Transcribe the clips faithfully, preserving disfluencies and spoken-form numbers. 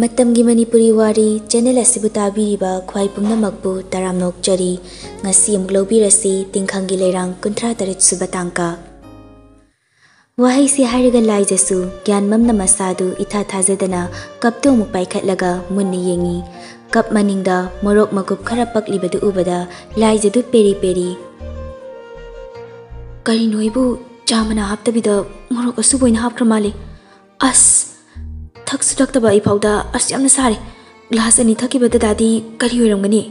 ꯃꯇꯝꯒꯤ ꯃꯅꯤꯄꯨꯔꯤ ꯋꯥꯔꯤ ꯆꯦꯅꯦꯜ ꯑꯁꯤꯕꯨ ꯇꯥꯕꯤꯔꯤꯕ ꯈ꯭ꯋꯥꯏ ꯄꯨꯝꯅꯃꯛꯄꯨ ꯇꯔꯥꯝꯅ ꯑꯣꯛꯆꯔꯤ꯫ ꯉꯁꯤ ꯑꯃꯨꯛ ꯂꯧꯕꯤꯔꯁꯤ ꯇꯤꯡꯈꯪꯒꯤ ꯂꯩꯔꯥꯡ ꯀꯨꯟꯊ꯭ꯔꯥ ꯇꯔꯦꯠ ꯁꯨꯕ ꯇꯥꯡꯀꯛ꯫ ꯋꯥꯍꯩꯁꯤ ꯍꯥꯏꯔꯒ ꯂꯥꯏꯖꯁꯨ ꯒ꯭ꯌꯥꯟ ꯃꯝꯅ ꯃꯁꯥꯗꯨ ꯏꯊꯥ ꯊꯥꯖꯗꯅ ꯀꯞꯇꯨ ꯑꯃꯨꯛ ꯄꯥꯏꯈꯠꯂꯒ ꯃꯨꯟꯅ ꯌꯦꯡꯉꯤ꯫ ꯀꯞ ꯃꯅꯤꯡꯗ ꯃꯣꯔꯣꯛ ꯃꯀꯨꯞ ꯈꯔ ꯄꯛꯂꯤꯕꯗꯨ ꯎꯕꯗ ꯂꯥꯏꯖꯗꯨ ꯄꯦꯔꯤ ꯄꯦꯔꯤ꯫ "ꯀꯔꯤꯅꯣ ꯑꯩꯕꯨ ꯆꯥ ꯃꯅꯥ ꯍꯥꯞꯇꯕꯤꯗ ꯃꯣꯔꯣꯛ ꯑꯁꯨꯕ ꯑꯣꯏꯅ ꯍꯥꯞꯈ꯭ꯔ ꯃꯥꯜꯂꯦ꯫ ꯑꯁ, ꯊꯛꯁꯨ ꯊꯛꯇꯕ ꯑꯩꯐꯥꯎꯗ ꯑꯁ ꯌꯥꯝꯅ ꯁꯥꯔꯦ꯫ ꯒ꯭ꯂꯥꯁ ꯑꯅꯤ ꯊꯛꯈꯤꯕ ꯗꯗꯥꯗꯤ ꯀꯔꯤ ꯑꯣꯏꯔꯝꯒꯅꯤ?"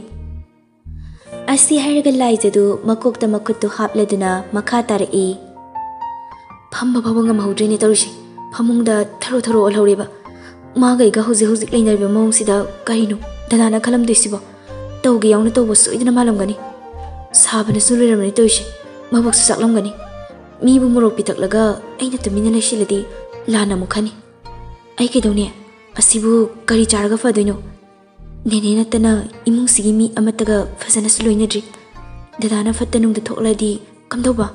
ꯑꯁꯤ ꯍꯥꯏꯔꯒ ꯂꯥꯏꯖꯗꯨ ꯃꯀꯣꯛꯇ ꯃꯈꯨꯠꯇꯨ ꯍꯥꯞꯂꯗꯨꯅ ꯃꯈꯥ ꯇꯥꯔꯛꯏ꯫ "ꯐꯝꯕ ꯐꯥꯎꯕ ꯉꯝꯍꯧꯗ꯭ꯔꯦꯅꯦ ꯇꯧꯔꯤꯁꯦ꯫ ꯐꯃꯨꯡꯗ ꯊꯔꯣ ꯊꯔꯣ ꯑꯣꯜꯍꯧꯔꯦꯕ꯫ ꯃꯥꯒ ꯑꯩꯒ ꯍꯧꯖꯤꯛ ꯍꯧꯖꯤꯛ ꯂꯩꯅꯔꯤꯕ ꯃꯑꯣꯡꯁꯤꯗ ꯀꯔꯤꯅꯣ ꯗꯗꯥꯅ ꯈꯜꯂꯝꯗꯣꯏꯁꯤꯕꯣ? ꯇꯧꯒꯦ ꯌꯥꯎꯅ ꯇꯧꯕ ꯁꯣꯏꯗꯅ ꯃꯥꯜꯂꯝꯒꯅꯤ꯫ ꯁꯥꯕꯅꯁꯨ ꯂꯣꯏꯔꯝꯃꯅꯤ ꯇꯧꯔꯤꯁꯦ꯫ ꯃꯕꯨꯛꯁꯨ ꯆꯥꯛꯂꯝꯒꯅꯤ꯫ ꯃꯤꯕꯨ ꯃꯣꯔꯣꯛ ꯄꯤꯊꯛꯂꯒ ꯑꯩꯅ ꯇꯨꯃꯤꯟꯅ ꯂꯩꯁꯤꯜꯂꯗꯤ ꯂꯥꯟꯅ ꯑꯃꯨꯛ ꯈꯟꯅꯤ꯫ ꯑꯩ ꯀꯩꯗꯧꯅꯤ? ꯑꯁꯤꯕꯨ ꯀꯔꯤ ꯆꯥꯔꯒ ꯐꯗꯣꯏꯅꯣ? ꯅꯦꯅꯦ ꯅꯠꯇꯅ ꯏꯃꯨꯡꯁꯤꯒꯤ ꯃꯤ ꯑꯃꯠꯇꯒ ꯐꯖꯅꯁꯨ ꯂꯣꯏꯅꯗ꯭ꯔꯤ꯫ ꯗꯗꯥꯅ ꯐꯠꯇ ꯅꯨꯡꯗ ꯊꯣꯛꯂꯗꯤ ꯀꯝꯗꯧꯕ?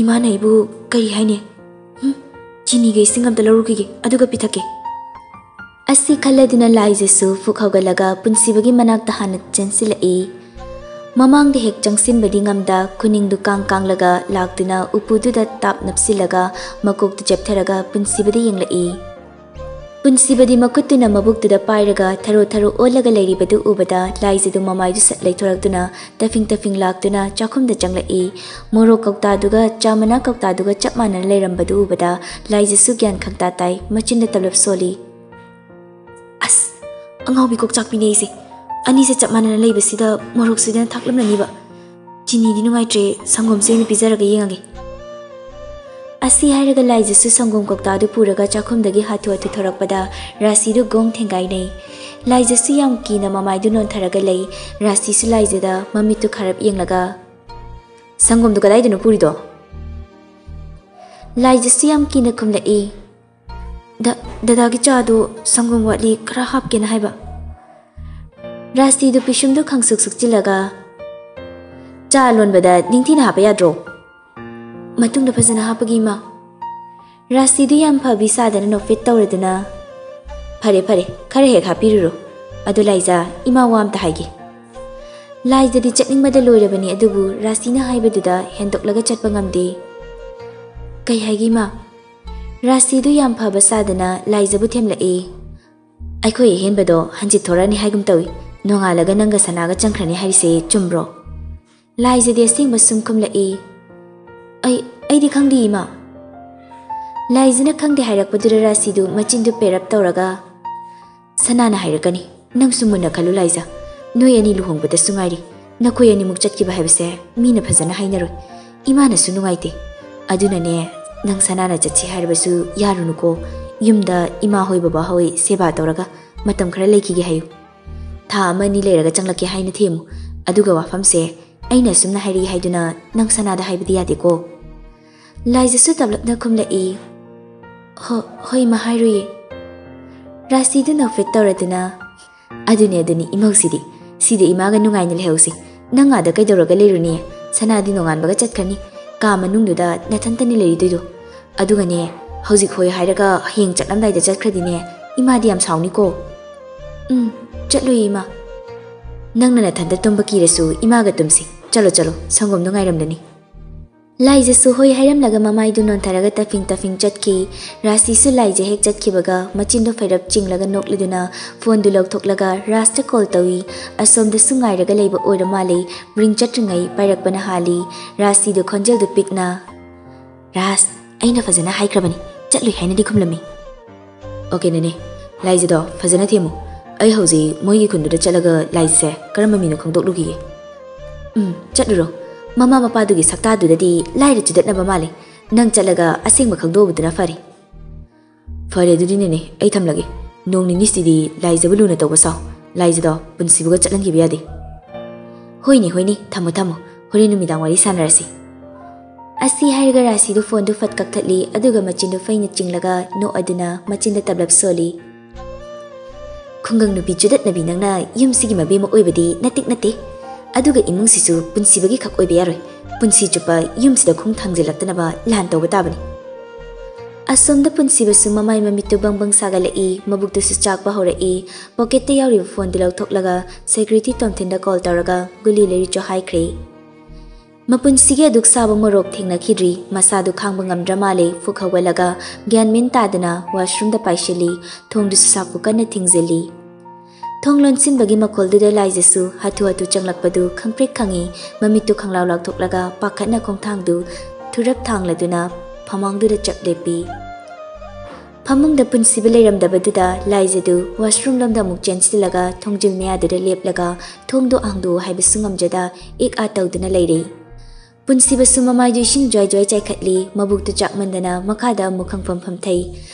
ꯏꯃꯥꯅ ꯑꯩꯕꯨ ꯀꯔꯤ ꯍꯥꯏꯅꯤ? ꯍꯨꯝ, ꯆꯤꯅꯤꯒ ꯏꯁꯤꯡ ꯑꯝꯇ ꯂꯧꯔꯨꯈꯤꯒꯦ, ꯑꯗꯨꯒ ꯄꯤꯊꯛꯀꯦ꯫" ꯑꯁꯤ ꯈꯜꯂꯗꯨꯅ ꯂꯥꯏꯖꯁꯨ ꯐꯨꯛ ꯍꯧꯒꯠꯂꯒ ꯄꯨꯟꯁꯤꯕꯒꯤ ꯃꯅꯥꯛꯇ ꯍꯥꯟꯅ ꯆꯦꯟꯁꯤꯜꯂꯛꯏ꯫ ꯃꯃꯥꯡꯗ ꯍꯦꯛ ꯆꯪꯁꯤꯟꯕꯗꯤ ꯉꯝꯗ ꯈꯨꯅꯤꯡꯗꯨ ꯀꯥꯡ ꯀꯥꯡꯂꯒ ꯂꯥꯛꯇꯨꯅ ꯎꯄꯨꯗꯨꯗ ꯇꯥꯞ ꯅꯞꯁꯤꯜꯂꯒ ꯃꯀꯣꯛꯇꯨ ꯆꯦꯞꯊꯔꯒ ꯄꯨꯟꯁꯤꯕꯗ ꯌꯦꯡꯂꯛꯏ꯫ ꯄꯨꯟꯁꯤꯕꯗꯤ ꯃꯈꯨꯠꯇꯨꯅ ꯃꯕꯨꯛꯇꯨꯗ ꯄꯥꯏꯔꯒ ꯊꯔꯣ ꯊꯔꯣ ꯑꯣꯜꯂꯒ ꯂꯩꯔꯤꯕꯗꯨ ꯎꯕꯗ ꯂꯥꯏꯖꯗꯨ ꯃꯃꯥꯏꯗꯨ ꯁꯠ ꯂꯩꯊꯣꯔꯛꯇꯨꯅ ꯇꯐꯤꯡ ꯇꯐꯤꯡ ꯂꯥꯛꯇꯨꯅ ꯆꯥꯛꯈꯨꯝꯗ ꯆꯪꯂꯛꯏ꯫ ꯃꯣꯔꯣꯛ ꯀꯧꯇꯥꯗꯨꯒ ꯆꯥ ꯃꯅꯥ ꯀꯧꯇꯥꯗꯨꯒ ꯆꯞ ꯃꯥꯟꯅꯅ ꯂꯩꯔꯝꯕꯗꯨ ꯎꯕꯗ ꯂꯥꯏꯖꯁꯨ ꯒ꯭ꯌꯥꯟ ꯈꯪꯇꯥ ꯇꯥꯏ, ꯃꯆꯤꯟꯗ ꯇꯞꯂꯞ ꯁꯣꯜꯂꯤ꯫ "ꯑꯁ, ꯑꯉꯥꯎꯕꯤ ꯀꯣꯛꯆꯥꯛꯄꯤꯅꯦ ꯑꯩꯁꯦ꯫ ꯑꯅꯤꯁꯦ ꯆꯞ ꯃꯥꯟꯅꯅ ꯂꯩꯕꯁꯤꯗ ꯃꯣꯔꯣꯛ ꯁꯣꯏꯗꯅ ꯊꯥꯛꯂꯝꯂꯅꯤꯕ꯫ ꯆꯤꯅꯤꯗꯤ ꯅꯨꯡꯉꯥꯏꯇ꯭ꯔꯦ, ꯁꯪꯒꯣꯝꯁꯦ ꯑꯣꯏꯅ ꯄꯤꯖꯔꯒ ꯌꯦꯡꯉꯒꯦ꯫" ꯑꯁꯤ ꯍꯥꯏꯔꯒ ꯂꯥꯏꯖꯁꯨ ꯁꯪꯒꯣꯝ ꯀꯧꯇꯥꯗꯨ ꯄꯨꯔꯒ ꯆꯥꯛꯈꯨꯝꯗꯒꯤ ꯍꯥꯊꯨ ꯍꯥꯊꯨ ꯊꯣꯔꯛꯄꯗ ꯔꯥꯁꯤꯗꯨ ꯒꯣꯡ ꯊꯦꯡꯒꯥꯏꯅꯩ꯫ ꯂꯥꯏꯖꯁꯨ ꯌꯥꯝ ꯀꯤꯅ ꯃꯃꯥꯏꯗꯨ ꯅꯣꯟꯊꯔꯒ ꯂꯩ꯫ ꯔꯥꯁꯤꯁꯨ ꯂꯥꯏꯖꯗ ꯃꯃꯤꯠꯇꯨ ꯈꯥꯔꯞ ꯌꯦꯡꯂꯒ, "ꯁꯪꯒꯣꯝꯗꯨ ꯀꯗꯥꯏꯗꯅꯣ ꯄꯨꯔꯤꯗꯣ?" ꯂꯥꯏꯖꯁꯨ ꯌꯥꯝ ꯀꯤꯅ ꯈꯨꯝꯂꯛꯏ꯫ "ꯗ-, ꯗꯗꯥꯒꯤ ꯆꯥꯗꯨ ꯁꯪꯒꯣꯝ ꯋꯥꯠꯂꯤ, ꯈꯔ ꯍꯥꯞꯀꯦꯅ ꯍꯥꯏꯕ꯫" ꯔꯥꯁꯤꯗꯨ ꯄꯤꯁꯨꯝꯗꯨ ꯈꯪꯁꯨꯛ ꯁꯨꯛꯆꯤꯜꯂꯒ, "ꯆꯥ ꯂꯣꯟꯕꯗ ꯅꯤꯡꯊꯤꯅ ꯍꯥꯞꯄ ꯌꯥꯗ꯭ꯔꯣ?" "ꯃꯇꯨꯡꯗ ꯐꯖꯅ ꯍꯥꯞꯄꯒꯦ, ꯏꯃꯥ꯫" ꯔꯥꯁꯤꯗꯨ ꯌꯥꯝ ꯐꯕꯤ ꯁꯥꯗꯅ ꯅꯣꯛꯐꯦꯠ ꯇꯧꯔꯗꯨꯅ, "ꯐꯔꯦ ꯐꯔꯦ, ꯈꯔ ꯍꯦꯛ ꯍꯥꯞꯄꯤꯔꯨꯔꯣ꯫ ꯑꯗꯣ ꯂꯥꯏꯖꯥ, ꯏꯃꯥ ꯋꯥ ꯑꯝꯇ ꯍꯥꯏꯒꯦ꯫" ꯂꯥꯏꯖꯗꯤ ꯆꯠꯅꯤꯡꯕꯗ ꯂꯣꯏꯔꯕꯅꯤ, ꯑꯗꯨꯕꯨ ꯔꯥꯁꯤꯅ ꯍꯥꯏꯕꯗꯨꯗ ꯍꯦꯟꯗꯣꯛꯂꯒ ꯆꯠꯄ ꯉꯝꯗꯦ꯫ "ꯀꯩ ꯍꯥꯏꯒꯦ ꯏꯃꯥ?" ꯔꯥꯁꯤꯗꯨ ꯌꯥꯝ ꯐꯕ ꯁꯥꯗꯅ ꯂꯥꯏꯖꯕꯨ ꯊꯦꯝꯂꯛꯏ꯫ "ꯑꯩꯈꯣꯏ ꯑꯍꯦꯟꯕꯗꯣ ꯍꯟꯖꯤꯠ ꯊꯣꯔꯛꯑꯅꯤ ꯍꯥꯏꯒꯨꯝ ꯇꯧꯏ꯫ ꯅꯣꯡꯉꯥꯜꯂꯒ ꯅꯪꯒ ꯁꯅꯥꯒ ꯆꯪꯈ꯭ꯔꯅꯤ ꯍꯥꯏꯔꯤꯁꯦ ꯆꯨꯝꯕ꯭ꯔꯣ?" ꯂꯥꯏꯖꯗꯤ ꯑꯁꯦꯡꯕ ꯁꯨꯝ ꯈꯨꯝꯂꯛꯏ꯫ "ꯑꯩ, ꯑꯩꯗꯤ ꯈꯪꯗꯦ ꯏꯃꯥ꯫" ꯂꯥꯏꯖꯅ ꯈꯪꯗꯦ ꯍꯥꯏꯔꯛꯄꯗꯨꯗ ꯔꯥꯁꯤꯗꯨ ꯃꯆꯤꯟꯗꯨ ꯄꯦꯔꯞ ꯇꯧꯔꯒ, "ꯁꯅꯥꯅ ꯍꯥꯏꯔꯛꯀꯅꯤ꯫ ꯅꯪꯁꯨ ꯃꯨꯟꯅ ꯈꯜꯂꯨ ꯂꯥꯏꯖ꯫ ꯅꯣꯏ ꯑꯅꯤ ꯂꯨꯍꯣꯡꯕꯗꯁꯨ ꯉꯥꯏꯔꯤ꯫ ꯅꯈꯣꯏ ꯑꯅꯤꯃꯨꯛ ꯆꯠꯈꯤꯕ ꯍꯥꯏꯕꯁꯦ ꯃꯤꯅ ꯐꯖꯅ ꯍꯥꯏꯅꯔꯣꯏ꯫ ꯏꯃꯥꯅꯁꯨ ꯅꯨꯡꯉꯥꯏꯇꯦ꯫ ꯑꯗꯨꯅꯅꯦ, ꯅꯪ ꯁꯅꯥꯅ ꯆꯠꯁꯤ ꯍꯥꯏꯔꯕꯁꯨ ꯌꯥꯔꯨꯅꯨꯀꯣ꯫ ꯌꯨꯝꯗ ꯏꯃꯥ ꯍꯣꯏ ꯕꯕꯥ ꯍꯣꯏ ꯁꯦꯕꯥ ꯇꯧꯔꯒ ꯃꯇꯝ ꯈꯔ ꯂꯩꯈꯤꯒꯦ ꯍꯥꯏꯌꯨ꯫ ꯊꯥ ꯑꯃ ꯑꯅꯤ ꯂꯩꯔꯒ ꯆꯪꯂꯛꯀꯦ ꯍꯥꯏꯅ ꯊꯦꯝꯃꯨ꯫ ꯑꯗꯨꯒ ꯋꯥꯐꯝꯁꯦ ꯑꯩꯅ ꯑꯁꯨꯝꯅ ꯍꯥꯏꯔꯛꯏ ꯍꯥꯏꯗꯨꯅ ꯅꯪ ꯁꯅꯥꯗ ꯍꯥꯏꯕꯗꯤ ꯌꯥꯗꯦꯀꯣ꯫" ꯂꯥꯏꯖꯁꯨ ꯇꯞꯂꯞꯅ ꯈꯨꯝꯂꯛꯏ꯫ "ꯍꯣ-, ꯍꯣꯏ ꯏꯃꯥ, ꯍꯥꯏꯔꯨꯏ꯫" ꯔꯥꯁꯤꯗꯨ ꯅꯣꯛꯐꯦꯠ ꯇꯧꯔꯗꯨꯅ, "ꯑꯗꯨꯅꯦ, ꯑꯗꯨꯅꯤ ꯏꯃꯧꯁꯤꯗꯤ꯫ ꯁꯤꯗ ꯏꯃꯥꯒ ꯅꯨꯡꯉꯥꯏꯅ ꯂꯩꯍꯧꯁꯤ꯫ ꯅꯪ ꯑꯥꯗ ꯀꯩꯗꯧꯔꯒ ꯂꯩꯔꯨꯅꯤ? ꯁꯅꯥꯗꯤ ꯅꯣꯡꯉꯥꯟꯕꯒ ꯆꯠꯈ꯭ꯔꯅꯤ꯫ ꯀꯥ ꯃꯅꯨꯡꯗꯨꯗ ꯅꯊꯟꯇꯅꯤ ꯂꯩꯔꯤꯗꯣꯏꯗꯣ꯫ ꯑꯗꯨꯒꯅꯦ, ꯍꯧꯖꯤꯛ ꯍꯣꯏ ꯍꯥꯏꯔꯒ ꯍꯌꯦꯡ ꯆꯠꯂꯝꯗꯥꯏꯗ ꯆꯠꯈ꯭ꯔꯗꯤꯅꯦ, ꯏꯃꯥꯗꯤ ꯌꯥꯝ ꯁꯥꯎꯅꯤꯀꯣ꯫" "ꯎꯝ, ꯆꯠꯂꯨꯏ ꯏꯃꯥ꯫" "ꯅꯪꯅ ꯅꯊꯟꯇ ꯇꯨꯝꯕ ꯀꯤꯔꯁꯨ ꯏꯃꯥꯒ ꯇꯨꯝꯁꯤ꯫ ꯆꯠꯂꯣ, ꯆꯠꯂꯣ, ꯁꯪꯒꯣꯝꯗꯣ ꯉꯥꯏꯔꯝꯂꯅꯤ꯫" ꯂꯥꯏꯖꯁꯨ ꯍꯣꯏ ꯍꯥꯏꯔꯝꯂꯒ ꯃꯃꯥꯏꯗꯨ ꯅꯣꯟꯊꯔꯒ ꯇꯐꯤꯡ ꯇꯐꯤꯡ ꯆꯠꯈꯤ꯫ ꯔꯥꯁꯤꯁꯨ ꯂꯥꯏꯖ ꯍꯦꯛ ꯆꯠꯈꯤꯕꯒ ꯃꯆꯤꯟꯗꯣ ꯐꯩꯔꯞ ꯆꯤꯡꯂꯒ ꯅꯣꯛꯂꯗꯨꯅ ꯐꯣꯟꯗꯨ ꯂꯧꯊꯣꯛꯂꯒ ꯔꯥꯁꯇ ꯀꯣꯜ ꯇꯧꯏ꯫ ꯑꯁꯣꯝꯗꯁꯨ ꯉꯥꯏꯔꯒ ꯂꯩꯕ ꯑꯣꯏꯔ ꯃꯥꯜꯂꯤ꯫ ꯔꯤꯡ ꯆꯠꯇ꯭ꯔꯤꯉꯩ ꯄꯥꯏꯔꯛꯄꯅ ꯍꯥꯜꯂꯤ꯫ ꯔꯥꯁꯤꯗꯨ ꯈꯣꯟꯖꯦꯜꯗꯨ ꯄꯤꯛꯅ, "ꯔꯥꯁ, ꯑꯩꯅ ꯐꯖꯅ ꯍꯥꯏꯈ꯭ꯔꯕꯅꯤ, ꯆꯠꯂꯨꯏ ꯍꯥꯏꯅꯗꯤ ꯈꯨꯝꯂꯝꯃꯤ꯫" "ꯑꯣꯀꯦ ꯅꯦꯅꯦ, ꯂꯥꯏꯖꯗꯣ ꯐꯖꯅ ꯊꯦꯝꯃꯨ꯫ ꯑꯩ ꯍꯧꯖꯤꯛ ꯃꯣꯏꯒꯤ ꯈꯨꯟꯗꯨꯗ ꯆꯠꯂꯒ ꯂꯥꯏꯖꯁꯦ ꯀꯔꯝꯕ ꯃꯤꯅꯣ ꯈꯪꯗꯣꯛꯂꯨꯈꯤꯒꯦ꯫" "ꯎꯝ, ꯆꯠꯂꯨꯔꯣ꯫ ꯃꯃꯥ ꯃꯄꯥꯗꯨꯒꯤ ꯁꯛꯇꯥꯗꯨꯗꯗꯤ ꯂꯥꯏꯔ ꯆꯨꯗꯠꯅꯕ ꯃꯥꯜꯂꯦ꯫ ꯅꯪ ꯆꯠꯂꯒ ꯑꯁꯦꯡꯕ ꯈꯪꯗꯣꯛꯎꯕꯗꯨꯅ ꯐꯔꯦ꯫" "ꯐꯔꯦ, ꯑꯗꯨꯗꯤ ꯅꯦꯅꯦ, ꯑꯩ ꯊꯝꯂꯒꯦ꯫ ꯅꯣꯡ ꯅꯤꯅꯤꯁꯤꯗꯤ ꯂꯥꯏꯖꯕꯨ ꯂꯨꯅ ꯇꯧꯕ ꯁꯥꯎ꯫ ꯂꯥꯏꯖꯗꯣ ꯄꯨꯟꯁꯤꯕꯒ ꯆꯠꯍꯟꯈꯤꯕ ꯌꯥꯗꯦ꯫" "ꯍꯣꯏꯅꯦ, ꯍꯣꯏꯅꯦ, ꯊꯝꯃꯣ, ꯊꯝꯃꯣ꯫ ꯍꯣꯔꯦꯟ ꯅꯨꯃꯤꯗꯥꯡ ꯋꯥꯔꯤ ꯁꯥꯟꯅꯔꯁꯤ꯫" ꯑꯁꯤ ꯍꯥꯏꯔꯒ ꯔꯥꯁꯤꯗꯨ ꯐꯣꯟꯗꯨ ꯐꯠ ꯀꯛꯊꯠꯂꯤ, ꯑꯗꯨꯒ ꯃꯆꯤꯟꯗꯨ ꯐꯩꯅ ꯆꯤꯡꯂꯒ ꯅꯣꯛꯑꯗꯨꯅ ꯃꯆꯤꯟꯗ ꯇꯞꯂꯞ ꯁꯣꯜꯂꯤ꯫ "ꯈꯨꯡꯒꯪ ꯅꯨꯄꯤ ꯆꯨꯗꯠꯅꯕꯤ ꯅꯪꯅ ꯌꯨꯝꯁꯤꯒꯤ ꯃꯕꯦꯝꯃ ꯑꯣꯏꯕꯗꯤ ꯅꯇꯤꯛ ꯅꯠꯇꯦ꯫ ꯑꯗꯨꯒ ꯏꯃꯨꯡꯁꯤꯁꯨ ꯄꯨꯟꯁꯤꯕꯒꯤ ꯈꯛ ꯑꯣꯏꯕ ꯌꯥꯔꯣꯏ꯫ ꯄꯨꯟꯁꯤ ꯆꯨꯞꯄ ꯌꯨꯝꯁꯤꯗ ꯈꯣꯡ ꯊꯥꯡꯖꯤꯜꯂꯛꯇꯅꯕ ꯂꯥꯟ ꯇꯧꯕ ꯇꯥꯕꯅꯤ꯫" ꯑꯁꯣꯝꯗ ꯄꯨꯟꯁꯤꯕꯁꯨ ꯃꯃꯥꯏ ꯃꯃꯤꯠꯇꯨ ꯕꯪ ꯕꯪ ꯁꯥꯒꯠꯂꯛꯏ, ꯃꯕꯨꯛꯇꯨꯁꯨ ꯆꯥꯛꯄ ꯍꯧꯔꯛꯏ꯫ ꯄꯣꯀꯦꯠꯇ ꯌꯥꯎꯔꯤꯕ ꯐꯣꯟꯗꯨ ꯂꯧꯊꯣꯛꯂꯒ ꯁꯦꯀ꯭ꯌꯨꯔꯤꯇꯤ ꯇꯣꯝꯊꯤꯟꯗ ꯀꯣꯜ ꯇꯧꯔꯒ ꯒꯨꯂꯤ ꯂꯩꯔꯨꯆꯣ ꯍꯥꯏꯈ꯭ꯔꯦ꯫ ꯃꯄꯨꯟꯁꯤꯒꯤ ꯑꯗꯨꯛ ꯁꯥꯕ ꯃꯣꯔꯣꯛ ꯊꯦꯡꯅꯈꯤꯗ꯭ꯔꯤ꯫ ꯃꯁꯥꯗꯨ ꯈꯥꯡꯕ ꯉꯝꯗ꯭ꯔ ꯃꯥꯜꯂꯦ꯫ ꯐꯨꯛ ꯍꯧꯒꯠꯂꯒ ꯒ꯭ꯌꯥꯟ ꯃꯦꯟ ꯇꯥꯗꯅ ꯋꯥꯁꯔꯨꯝꯗ ꯄꯥꯏꯁꯤꯜꯂꯤ꯫ ꯊꯣꯡꯗꯨꯁꯨ ꯁꯥꯐꯨ ꯀꯟꯅ ꯊꯤꯡꯖꯤꯜꯂꯤ꯫ ꯊꯣꯡ ꯂꯣꯟꯁꯤꯟꯕꯒꯤ ꯃꯈꯣꯜꯗꯨꯗ ꯂꯥꯏꯖꯁꯨ ꯍꯥꯊꯨ ꯍꯥꯊꯨ ꯆꯪꯂꯛꯄꯗꯨ ꯈꯪꯄ꯭ꯔꯦꯛ ꯈꯪꯏ꯫ ꯃꯃꯤꯠꯇꯨ ꯈꯪꯂꯥꯎ ꯂꯥꯎꯊꯣꯛꯂꯒ ꯄꯥꯈꯠꯅ ꯈꯣꯡꯊꯥꯡꯗꯨ ꯊꯨꯔꯞ ꯊꯥꯡꯂꯗꯨꯅ ꯐꯃꯥꯡꯗꯨꯗ ꯆꯞ ꯂꯦꯞꯄꯤ꯫ ꯐꯃꯨꯡꯗ ꯄꯨꯟꯁꯤꯕ ꯂꯩꯔꯝꯗꯕꯗꯨꯗ ꯂꯥꯏꯖꯗꯨ ꯋꯥꯁꯔꯨꯝ ꯂꯣꯝꯗ ꯑꯃꯨꯛ ꯆꯦꯟꯁꯤꯜꯂꯒ ꯊꯣꯡꯖꯤꯜ ꯃꯌꯥꯗꯨꯗ ꯂꯦꯞꯂꯒ ꯊꯣꯡꯗꯨ ꯍꯥꯡꯗꯣꯛꯎ ꯍꯥꯏꯕꯁꯨ ꯉꯝꯖꯗ ꯏꯛ ꯑꯥ ꯇꯧꯗꯨꯅ ꯂꯩꯔꯦ꯫ ꯄꯨꯟꯁꯤꯕꯁꯨ ꯃꯃꯥꯏꯗꯨ ꯏꯁꯤꯡ ꯖ꯭ꯋꯥꯏ ꯖ꯭ꯋꯥꯏ ꯆꯥꯏꯈꯠꯂꯤ꯫ ꯃꯕꯨꯛꯇꯨ ꯆꯥꯛꯃꯟꯗꯅ ꯃꯈꯥꯗ ꯑꯃꯨꯛ ꯈꯪꯐꯝ ꯐꯝꯊꯩ꯫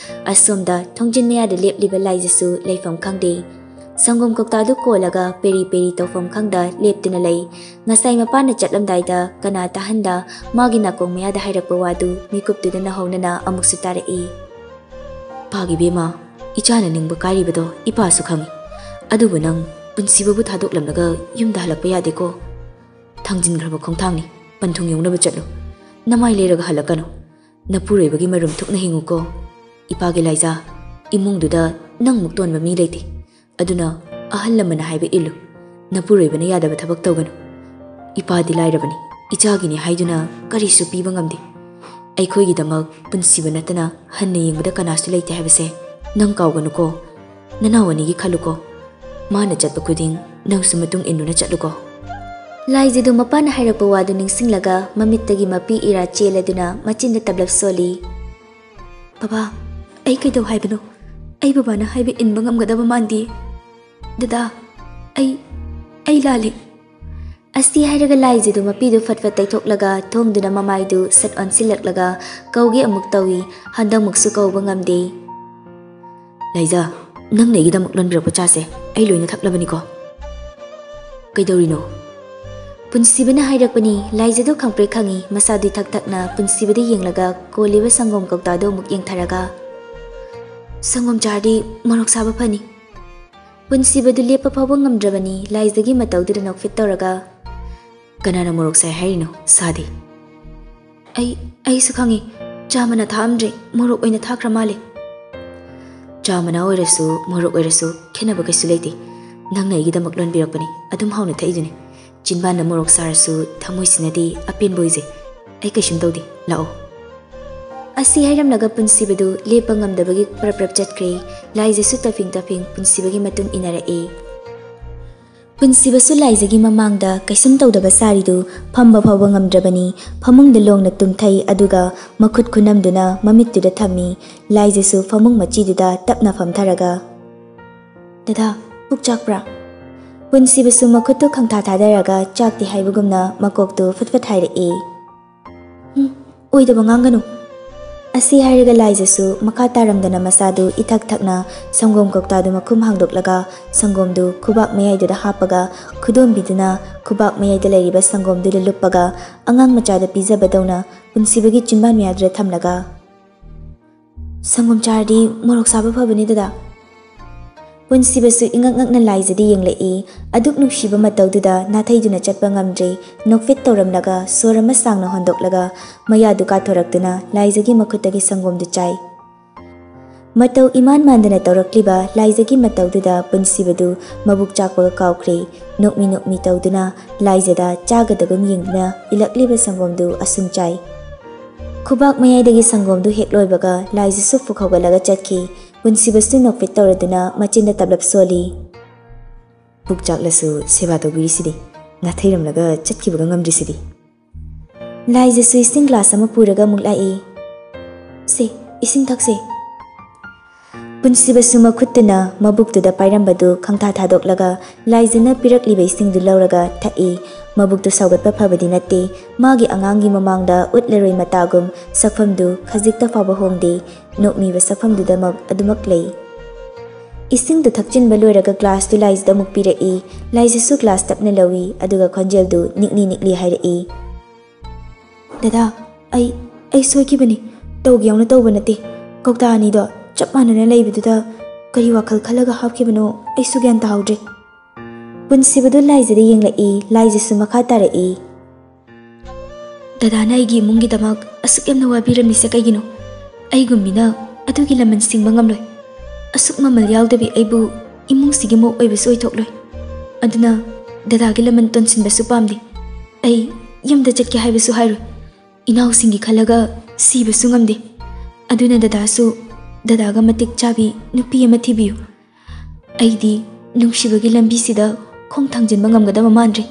ꯑꯁꯣꯝꯗ ꯊꯣꯡꯖꯤꯟ ꯃꯌꯥꯗ ꯂꯦꯞꯂꯤꯕ ꯂꯥꯏꯖꯁꯨ ꯂꯩꯐꯝ ꯈꯪꯗꯦ꯫ ꯁꯪꯒꯣꯝ ꯀꯧꯇꯥꯗꯨ ꯀꯣꯜꯂꯒ ꯄꯦꯔꯤ ꯄꯦꯔꯤ ꯇꯧꯐꯝ ꯈꯪꯗ ꯂꯦꯞꯇꯨꯅ ꯂꯩ꯫ ꯉꯁꯥꯏ ꯃꯄꯥꯅ ꯆꯠꯂꯝꯗꯥꯏꯗ ꯀꯅꯥ ꯇꯥꯍꯟꯗ ꯃꯥꯒꯤ ꯅꯥꯀꯣꯡ ꯃꯌꯥꯗ ꯍꯥꯏꯔꯛꯄ ꯋꯥꯗꯨ ꯃꯤꯀꯨꯞꯇꯨꯗ ꯅꯧꯍꯧꯅꯅ ꯑꯃꯨꯛꯁꯨ ꯇꯥꯔꯛꯏ꯫ ꯄꯥꯒꯤ ꯕꯦꯝꯃ, ꯏꯆꯥꯅ ꯅꯤꯡꯕ ꯀꯥꯏꯔꯤꯕꯗꯣ ꯏꯄꯥꯁꯨ ꯈꯪꯏ꯫ ꯑꯗꯨꯕꯨ ꯅꯪ ꯄꯨꯟꯁꯤꯕꯕꯨ ꯊꯥꯗꯣꯛꯂꯝꯂꯒ ꯌꯨꯝꯗ ꯍꯜꯂꯛꯄ ꯌꯥꯗꯦꯀꯣ꯫ ꯊꯥꯡꯖꯤꯟꯈ꯭ꯔꯕ ꯈꯣꯡꯊꯥꯡꯅꯤ, ꯄꯟꯊꯨꯡ ꯌꯧꯅꯕ ꯆꯠꯂꯨ꯫ ꯅꯃꯥꯏ ꯂꯩꯔꯒ ꯍꯜꯂꯛꯀꯅꯨ꯫ ꯅꯄꯨꯔꯣꯏꯕꯒꯤ ꯃꯔꯨꯝ ꯊꯨꯛꯅ ꯍꯤꯡꯉꯨꯀꯣ꯫ ꯏꯄꯥꯒꯤ ꯂꯥꯏꯖꯥ, ꯏꯃꯨꯡꯗꯨꯗ ꯅꯪ ꯃꯨꯛ ꯇꯣꯟꯕ ꯃꯤ ꯂꯩꯇꯦ꯫ ꯑꯗꯨꯅ ꯑꯍꯜ ꯂꯃꯟꯅ ꯍꯥꯏꯕ ꯏꯜꯂꯨ꯫ ꯅꯄꯨꯔꯣꯏꯕꯅ ꯌꯥꯗꯕ ꯊꯕꯛ ꯇꯧꯒꯅꯨ꯫ ꯏꯄꯥꯗꯤ ꯂꯥꯏꯔꯕꯅꯤ, ꯏꯆꯥꯒꯤꯅꯤ ꯍꯥꯏꯗꯨꯅ ꯀꯔꯤꯁꯨ ꯄꯤꯕ ꯉꯝꯗꯦ꯫ ꯑꯩꯈꯣꯏꯒꯤꯗꯃꯛ ꯄꯨꯟꯁꯤꯕ ꯅꯠꯇꯅ ꯍꯟꯅ ꯌꯦꯡꯕꯗ ꯀꯅꯥꯁꯨ ꯂꯩꯇꯦ ꯍꯥꯏꯕꯁꯦ ꯅꯪ ꯀꯥꯎꯒꯅꯨꯀꯣ꯫ ꯅꯅꯥꯎ ꯑꯅꯤꯒꯤ ꯈꯜꯂꯨꯀꯣ꯫ ꯃꯥꯅ ꯆꯠꯄ ꯈꯨꯗꯤꯡ ꯅꯪꯁꯨ ꯃꯇꯨꯡ ꯏꯟꯗꯨꯅ ꯆꯠꯂꯨꯀꯣ꯫ ꯂꯥꯏꯖꯗꯨ ꯃꯄꯥꯅ ꯍꯥꯏꯔꯛꯄ ꯋꯥꯗꯨ ꯅꯤꯡꯁꯤꯡꯂꯒ ꯃꯃꯤꯠꯇꯒꯤ ꯃꯄꯤ ꯏꯔꯥ ꯆꯦꯜꯂꯗꯨꯅ ꯃꯆꯤꯟꯗ ꯇꯞꯂꯞ ꯁꯣꯜꯂꯤ꯫ ꯕꯕꯥ, ꯑꯩ ꯀꯩꯗꯧ ꯍꯥꯏꯕꯅꯣ? ꯑꯩ ꯕꯕꯥꯅ ꯍꯥꯏꯕ ꯏꯟꯕ ꯉꯝꯒꯗꯕ ꯃꯥꯟꯗꯦ꯫ ꯗꯗꯥ, ꯑꯩ, ꯑꯩ ꯂꯥꯜꯂꯤ꯫ ꯑꯁꯤ ꯍꯥꯏꯔꯒ ꯂꯥꯏꯖꯗꯨ ꯃꯄꯤꯗꯨ ꯐꯠ ꯐꯠ ꯇꯩꯊꯣꯛꯂꯒ ꯊꯣꯡꯗꯨꯅ ꯃꯃꯥꯏꯗꯨ ꯁꯠ ꯑꯣꯟꯁꯤꯜꯂꯛꯂꯒ ꯀꯧꯒꯦ ꯑꯃꯨꯛ ꯇꯧꯏ꯫ ꯍꯟꯗꯛꯃꯨꯛꯁꯨ ꯀꯧꯕ ꯉꯝꯗꯦ꯫ ꯂꯥꯏꯖꯥ, ꯅꯪꯅ ꯑꯩꯒꯤꯗꯃꯛ ꯂꯣꯟꯕꯤꯔꯛꯄ ꯆꯥꯁꯦ ꯑꯩ ꯂꯣꯏꯅ ꯊꯛꯂꯕꯅꯤꯀꯣ꯫ ꯀꯩꯗꯧꯔꯤꯅꯣ? ꯄꯨꯟꯁꯤꯕꯅ ꯍꯥꯏꯔꯛꯄꯅꯤ꯫ ꯂꯥꯏꯖꯗꯨ ꯈꯪꯄ꯭ꯔꯦꯛ ꯈꯪꯏ꯫ ꯃꯁꯥꯗꯨ ꯏꯊꯛ ꯊꯛꯅ ꯄꯨꯟꯁꯤꯕꯗ ꯌꯦꯡꯂꯒ ꯀꯣꯜꯂꯤꯕ ꯁꯪꯒꯣꯝ ꯀꯧꯇꯥꯗꯨ ꯑꯃꯨꯛ ꯌꯦꯡꯊꯔꯒ, ꯁꯪꯒꯣꯝ ꯆꯥꯔꯗꯤ ꯃꯣꯔꯣꯛ ꯁꯥꯕ ꯐꯅꯤ꯫ ꯄꯨꯟꯁꯤꯕꯗꯨ ꯂꯦꯞꯄ ꯐꯥꯎꯕ ꯉꯝꯗ꯭ꯔꯕꯅꯤ꯫ ꯂꯥꯏꯖꯒꯤ ꯃꯇꯧꯗꯨꯗ ꯅꯣꯛꯐꯦꯠ ꯇꯧꯔꯒ, ꯀꯅꯥꯅ ꯃꯣꯔꯣꯛ ꯁꯥꯏ ꯍꯥꯏꯔꯤꯅꯣ? ꯁꯥꯗꯦ꯫ ꯑꯩ, ꯑꯩꯁꯨ ꯈꯪꯏ꯫ ꯆꯥ ꯃꯅꯥ ꯊꯥꯛꯑꯝꯗ꯭ꯔꯦ, ꯃꯣꯔꯣꯛ ꯑꯣꯏꯅ ꯊꯥꯛꯈ꯭ꯔ ꯃꯥꯜꯂꯦ꯫ ꯆꯥ ꯃꯅꯥ ꯑꯣꯏꯔꯁꯨ ꯃꯣꯔꯣꯛ ꯑꯣꯏꯔꯁꯨ ꯈꯦꯠꯅꯕ ꯀꯩꯁꯨ ꯂꯩꯇꯦ꯫ ꯅꯪꯅ ꯑꯩꯒꯤꯗꯃꯛ ꯂꯣꯟꯕꯤꯔꯛꯄꯅꯤ, ꯑꯗꯨꯝ ꯍꯥꯎꯅ ꯊꯛꯏꯗꯨꯅꯤ꯫ ꯆꯤꯟꯕꯥꯟꯗ ꯃꯣꯔꯣꯛ ꯁꯥꯔꯁꯨ ꯊꯃꯣꯏꯁꯤꯅꯗꯤ ꯑꯄꯦꯟꯕ ꯑꯣꯏꯖꯩ꯫ ꯑꯩ ꯀꯩꯁꯨꯝ ꯇꯧꯗꯦ, ꯂꯥꯛꯑꯣ꯫ ꯑꯁꯤ ꯍꯥꯏꯔꯝꯂꯒ ꯄꯨꯟꯁꯤꯕꯗꯨ ꯂꯦꯞꯄ ꯉꯝꯗꯕꯒꯤ ꯄ꯭ꯔꯞ ꯄ꯭ꯔꯞ ꯆꯠꯈ꯭ꯔꯦ꯫ ꯂꯥꯏꯖꯁꯨ ꯇꯞꯐꯤꯡ ꯇꯞꯐꯤꯡ ꯄꯨꯟꯁꯤꯕꯒꯤ ꯃꯇꯨꯡ ꯏꯟꯅꯔꯛꯏ꯫ ꯄꯨꯟꯁꯤꯕꯁꯨ ꯂꯥꯏꯖꯒꯤ ꯃꯃꯥꯡꯗ ꯀꯩꯁꯨꯝ ꯇꯧꯗꯕ ꯁꯥꯔꯤꯗꯨ ꯐꯝꯕ ꯐꯥꯎꯕ ꯉꯝꯗ꯭ꯔꯕꯅꯤ꯫ ꯐꯃꯨꯡꯗ ꯂꯣꯡꯅ ꯇꯨꯝꯊꯩ, ꯑꯗꯨꯒ ꯃꯈꯨꯠ ꯈꯨꯅꯝꯗꯨꯅ ꯃꯃꯤꯠꯇꯨꯗ ꯊꯝꯃꯤ꯫ ꯂꯥꯏꯖꯁꯨ ꯐꯃꯨꯡ ꯃꯆꯤꯗꯨꯗ ꯇꯞꯅ ꯐꯝꯊꯔꯒ, "ꯗꯗꯥ, ꯄꯨꯛ ꯆꯥꯛꯄ꯭ꯔꯥ?" ꯄꯨꯟꯁꯤꯕꯁꯨ ꯃꯈꯨꯠꯇꯨ ꯈꯪꯊꯥ ꯊꯥꯗꯔꯒ ꯆꯥꯛꯇꯦ ꯍꯥꯏꯕꯒꯨꯝꯅ ꯃꯀꯣꯛꯇꯨ ꯐꯠ ꯐꯠ ꯍꯥꯏꯔꯛꯏ꯫ "ꯎꯝ, ꯑꯣꯏꯗꯕ ꯉꯥꯡꯒꯅꯨ꯫" ꯑꯁꯤ ꯍꯥꯏꯔꯒ ꯂꯥꯏꯖꯁꯨ ꯃꯈꯥ ꯇꯥꯔꯝꯗꯅ ꯃꯁꯥꯗꯨ ꯏꯊꯛ ꯊꯛꯅ ꯁꯪꯒꯣꯝ ꯀꯧꯇꯥꯗꯨ ꯃꯈꯨꯝ ꯍꯥꯡꯗꯣꯛꯂꯒ ꯁꯪꯒꯣꯝꯗꯨ ꯈꯨꯕꯥꯛ ꯃꯌꯥꯏꯗꯨꯗ ꯍꯥꯞꯄꯒ ꯈꯨꯗꯣꯝꯕꯤꯗꯨꯅ ꯈꯨꯕꯥꯛ ꯃꯌꯥꯏꯗ ꯂꯩꯔꯤꯕ ꯁꯪꯒꯣꯝꯗꯨꯗ ꯂꯨꯞꯄꯒ ꯑꯉꯥꯡ ꯃꯆꯥꯗ ꯄꯤꯖꯕꯗꯧꯅ ꯄꯨꯟꯁꯤꯕꯒꯤ ꯆꯤꯟꯕꯥꯟ ꯃꯌꯥꯗꯨꯗ ꯊꯝꯂꯒ, "ꯁꯪꯒꯣꯝ ꯆꯥꯔꯗꯤ ꯃꯣꯔꯣꯛ ꯁꯥꯕ ꯐꯕꯅꯦ ꯗꯗꯥ꯫" ꯄꯨꯟꯁꯤꯕꯁꯨ ꯏꯉꯛ ꯉꯛꯅ ꯂꯥꯏꯖꯗ ꯌꯦꯡꯂꯛꯏ꯫ ꯑꯗꯨꯛ ꯅꯨꯡꯁꯤꯕ ꯃꯇꯧꯗꯨꯗ ꯅꯥꯊꯩꯗꯨꯅ ꯆꯠꯄ ꯉꯝꯗ꯭ꯔꯦ꯫ ꯅꯣꯛꯐꯦꯠ ꯇꯧꯔꯝꯂꯒ ꯁꯣꯔ ꯑꯃ ꯁꯥꯡꯅ ꯍꯣꯟꯗꯣꯛꯂꯒ ꯃꯌꯥꯗꯨ ꯀꯥꯊꯣꯔꯛꯇꯨꯅ ꯂꯥꯏꯖꯒꯤ ꯃꯈꯨꯠꯇꯒꯤ ꯁꯪꯒꯣꯝꯗꯨ ꯆꯥꯏ꯫ ꯃꯇꯧ ꯏꯃꯥꯟ ꯃꯥꯟꯗꯅ ꯇꯧꯔꯛꯂꯤꯕ ꯂꯥꯏꯖꯒꯤ ꯃꯇꯧꯗꯨꯗ ꯄꯨꯟꯁꯤꯕꯗꯨ ꯃꯕꯨꯛ ꯆꯥꯛꯄꯒ ꯀꯥꯎꯈ꯭ꯔꯦ꯫ ꯅꯣꯛꯃꯤ ꯅꯣꯛꯃꯤ ꯇꯧꯗꯨꯅ ꯂꯥꯏꯖꯗ ꯆꯥꯒꯗꯒꯨꯝ ꯌꯦꯡꯗꯨꯅ ꯏꯜꯂꯛꯂꯤꯕ ꯁꯪꯒꯣꯝꯗꯨ ꯑꯁꯨꯝ ꯆꯥꯏ꯫ ꯈꯨꯕꯥꯛ ꯃꯌꯥꯏꯗꯒꯤ ꯁꯪꯒꯣꯝꯗꯨ ꯍꯦꯛ ꯂꯣꯏꯕꯒ ꯂꯥꯏꯖꯁꯨ ꯐꯨꯛ ꯍꯧꯒꯠꯂꯒ ꯆꯠꯈꯤ꯫ ꯄꯨꯟꯁꯤꯕꯁꯨ ꯅꯣꯛꯐꯦꯠ ꯇꯧꯔꯗꯨꯅ ꯃꯆꯤꯟꯗ ꯇꯞꯂꯞ ꯁꯣꯜꯂꯤ꯫ "ꯄꯨꯛ ꯆꯥꯛꯂꯁꯨ ꯁꯦꯕꯥ ꯇꯧꯕꯤꯔꯤꯁꯤꯗꯤ, ꯉꯥꯊꯩꯔꯝꯂꯒ ꯆꯠꯈꯤꯕꯒ ꯉꯝꯗ꯭ꯔꯤꯁꯤꯗꯤ꯫" ꯂꯥꯏꯖꯁꯨ ꯏꯁꯤꯡ ꯒ꯭ꯂꯥꯁ ꯑꯃ ꯄꯨꯔꯒ ꯑꯃꯨꯛ ꯂꯥꯛꯏ꯫ "ꯁꯦ, ꯏꯁꯤꯡ ꯊꯛꯁꯦ꯫" ꯄꯨꯟꯁꯤꯕꯁꯨ ꯃꯈꯨꯠꯇꯨꯅ ꯃꯕꯨꯛꯇꯨꯗ ꯄꯥꯏꯔꯝꯕꯗꯨ ꯈꯪꯊꯥ ꯊꯥꯗꯣꯛꯂꯒ ꯂꯥꯏꯖꯅ ꯄꯤꯔꯛꯂꯤꯕ ꯏꯁꯤꯡꯗꯨ ꯂꯧꯔꯒ ꯊꯛꯏ꯫ ꯃꯕꯨꯛꯇꯨ ꯁꯧꯒꯠꯄ ꯐꯕꯗꯤ ꯅꯠꯇꯦ꯫ ꯃꯥꯒꯤ ꯑꯉꯥꯡꯒꯤ ꯃꯃꯥꯡꯗ ꯎꯠꯂꯔꯣꯏ ꯃꯇꯥꯒꯨꯝ ꯁꯛꯐꯝꯗꯨ ꯈꯖꯤꯛꯇ ꯐꯥꯎꯕ ꯍꯣꯡꯗꯦ꯫ ꯅꯣꯛꯃꯤꯕ ꯁꯛꯐꯝꯗꯨꯗꯃꯛ ꯑꯗꯨꯃꯛ ꯂꯩ꯫ ꯏꯁꯤꯡꯗꯨ ꯊꯛꯆꯤꯟꯕ ꯂꯣꯏꯔꯒ ꯒ꯭ꯂꯥꯁꯇꯨ ꯂꯥꯏꯖꯗ ꯑꯃꯨꯛ ꯄꯤꯔꯛꯏ꯫ ꯂꯥꯏꯖꯁꯨ ꯒ꯭ꯂꯥꯁ ꯇꯞꯅ ꯂꯧꯏ, ꯑꯗꯨꯒ ꯈꯣꯟꯖꯦꯜꯗꯨ ꯅꯤꯛꯂꯤ ꯅꯤꯛꯂꯤ ꯍꯥꯏꯔꯛꯏ꯫ "ꯗꯗꯥ, ꯑꯩ, ꯑꯩ ꯁꯣꯏꯈꯤꯕꯅꯤ꯫ ꯇꯧꯒꯦ ꯌꯥꯎꯅ ꯇꯧꯕ ꯅꯠꯇꯦ꯫ ꯀꯧꯇꯥ ꯑꯅꯤꯗꯣ ꯆꯞ ꯃꯥꯟꯅꯅ ꯂꯩꯕꯗꯨꯗ ꯀꯔꯤ ꯋꯥꯈꯜ ꯈꯜꯂꯒ ꯍꯥꯞꯈꯤꯕꯅꯣ ꯑꯩꯁꯨ ꯒ꯭ꯌꯥꯟ ꯇꯥꯍꯧꯗ꯭ꯔꯦ꯫" ꯄꯨꯟꯁꯤꯕꯗꯨ ꯂꯥꯏꯖꯗ ꯌꯦꯡꯂꯛꯏ, ꯂꯥꯏꯖꯁꯨ ꯃꯈꯥ ꯇꯥꯔꯛꯏ꯫ ꯗꯗꯥꯅ ꯑꯩꯒꯤ ꯏꯃꯨꯡꯒꯤꯗꯃꯛ ꯑꯁꯨꯛ ꯌꯥꯝꯅ ꯋꯥꯕꯤꯔꯝꯂꯤꯁꯦ ꯀꯩꯒꯤꯅꯣ? ꯑꯩꯒꯨꯝꯕꯤꯅ ꯑꯗꯨꯒꯤ ꯂꯃꯟ ꯁꯤꯡꯕ ꯉꯝꯂꯣꯏ꯫ ꯑꯁꯨꯛ ꯃꯃꯜ ꯌꯥꯎꯗꯕꯤ ꯑꯩꯕꯨ ꯏꯃꯨꯡꯁꯤꯒꯤ ꯃꯧ ꯑꯣꯏꯕꯁꯨ ꯑꯣꯏꯊꯣꯛꯂꯣꯏ꯫ ꯑꯗꯨꯅ ꯗꯗꯥꯒꯤ ꯂꯃꯟ ꯇꯣꯟꯁꯤꯟꯕꯁꯨ ꯄꯥꯝꯗꯦ꯫ ꯑꯩ ꯌꯨꯝꯗ ꯆꯠꯀꯦ ꯍꯥꯏꯕꯁꯨ ꯍꯥꯏꯔꯣꯏ꯫ ꯏꯅꯥꯎꯁꯤꯡꯒꯤ ꯈꯜꯂꯒ ꯁꯤꯕꯁꯨ ꯉꯝꯗꯦ꯫ ꯑꯗꯨꯅ ꯗꯗꯥꯁꯨ ꯗꯗꯥꯒ ꯃꯇꯤꯛ ꯆꯥꯕꯤ ꯅꯨꯄꯤ ꯑꯃ ꯊꯤꯕꯤꯌꯨ꯫ ꯑꯩꯗꯤ ꯅꯨꯡꯁꯤꯕꯒꯤ ꯂꯝꯕꯤꯁꯤꯗ ꯈꯣꯡ ꯊꯥꯡꯖꯤꯟꯕ ꯉꯝꯒꯗꯕ ꯃꯥꯟꯗ꯭ꯔꯦ꯫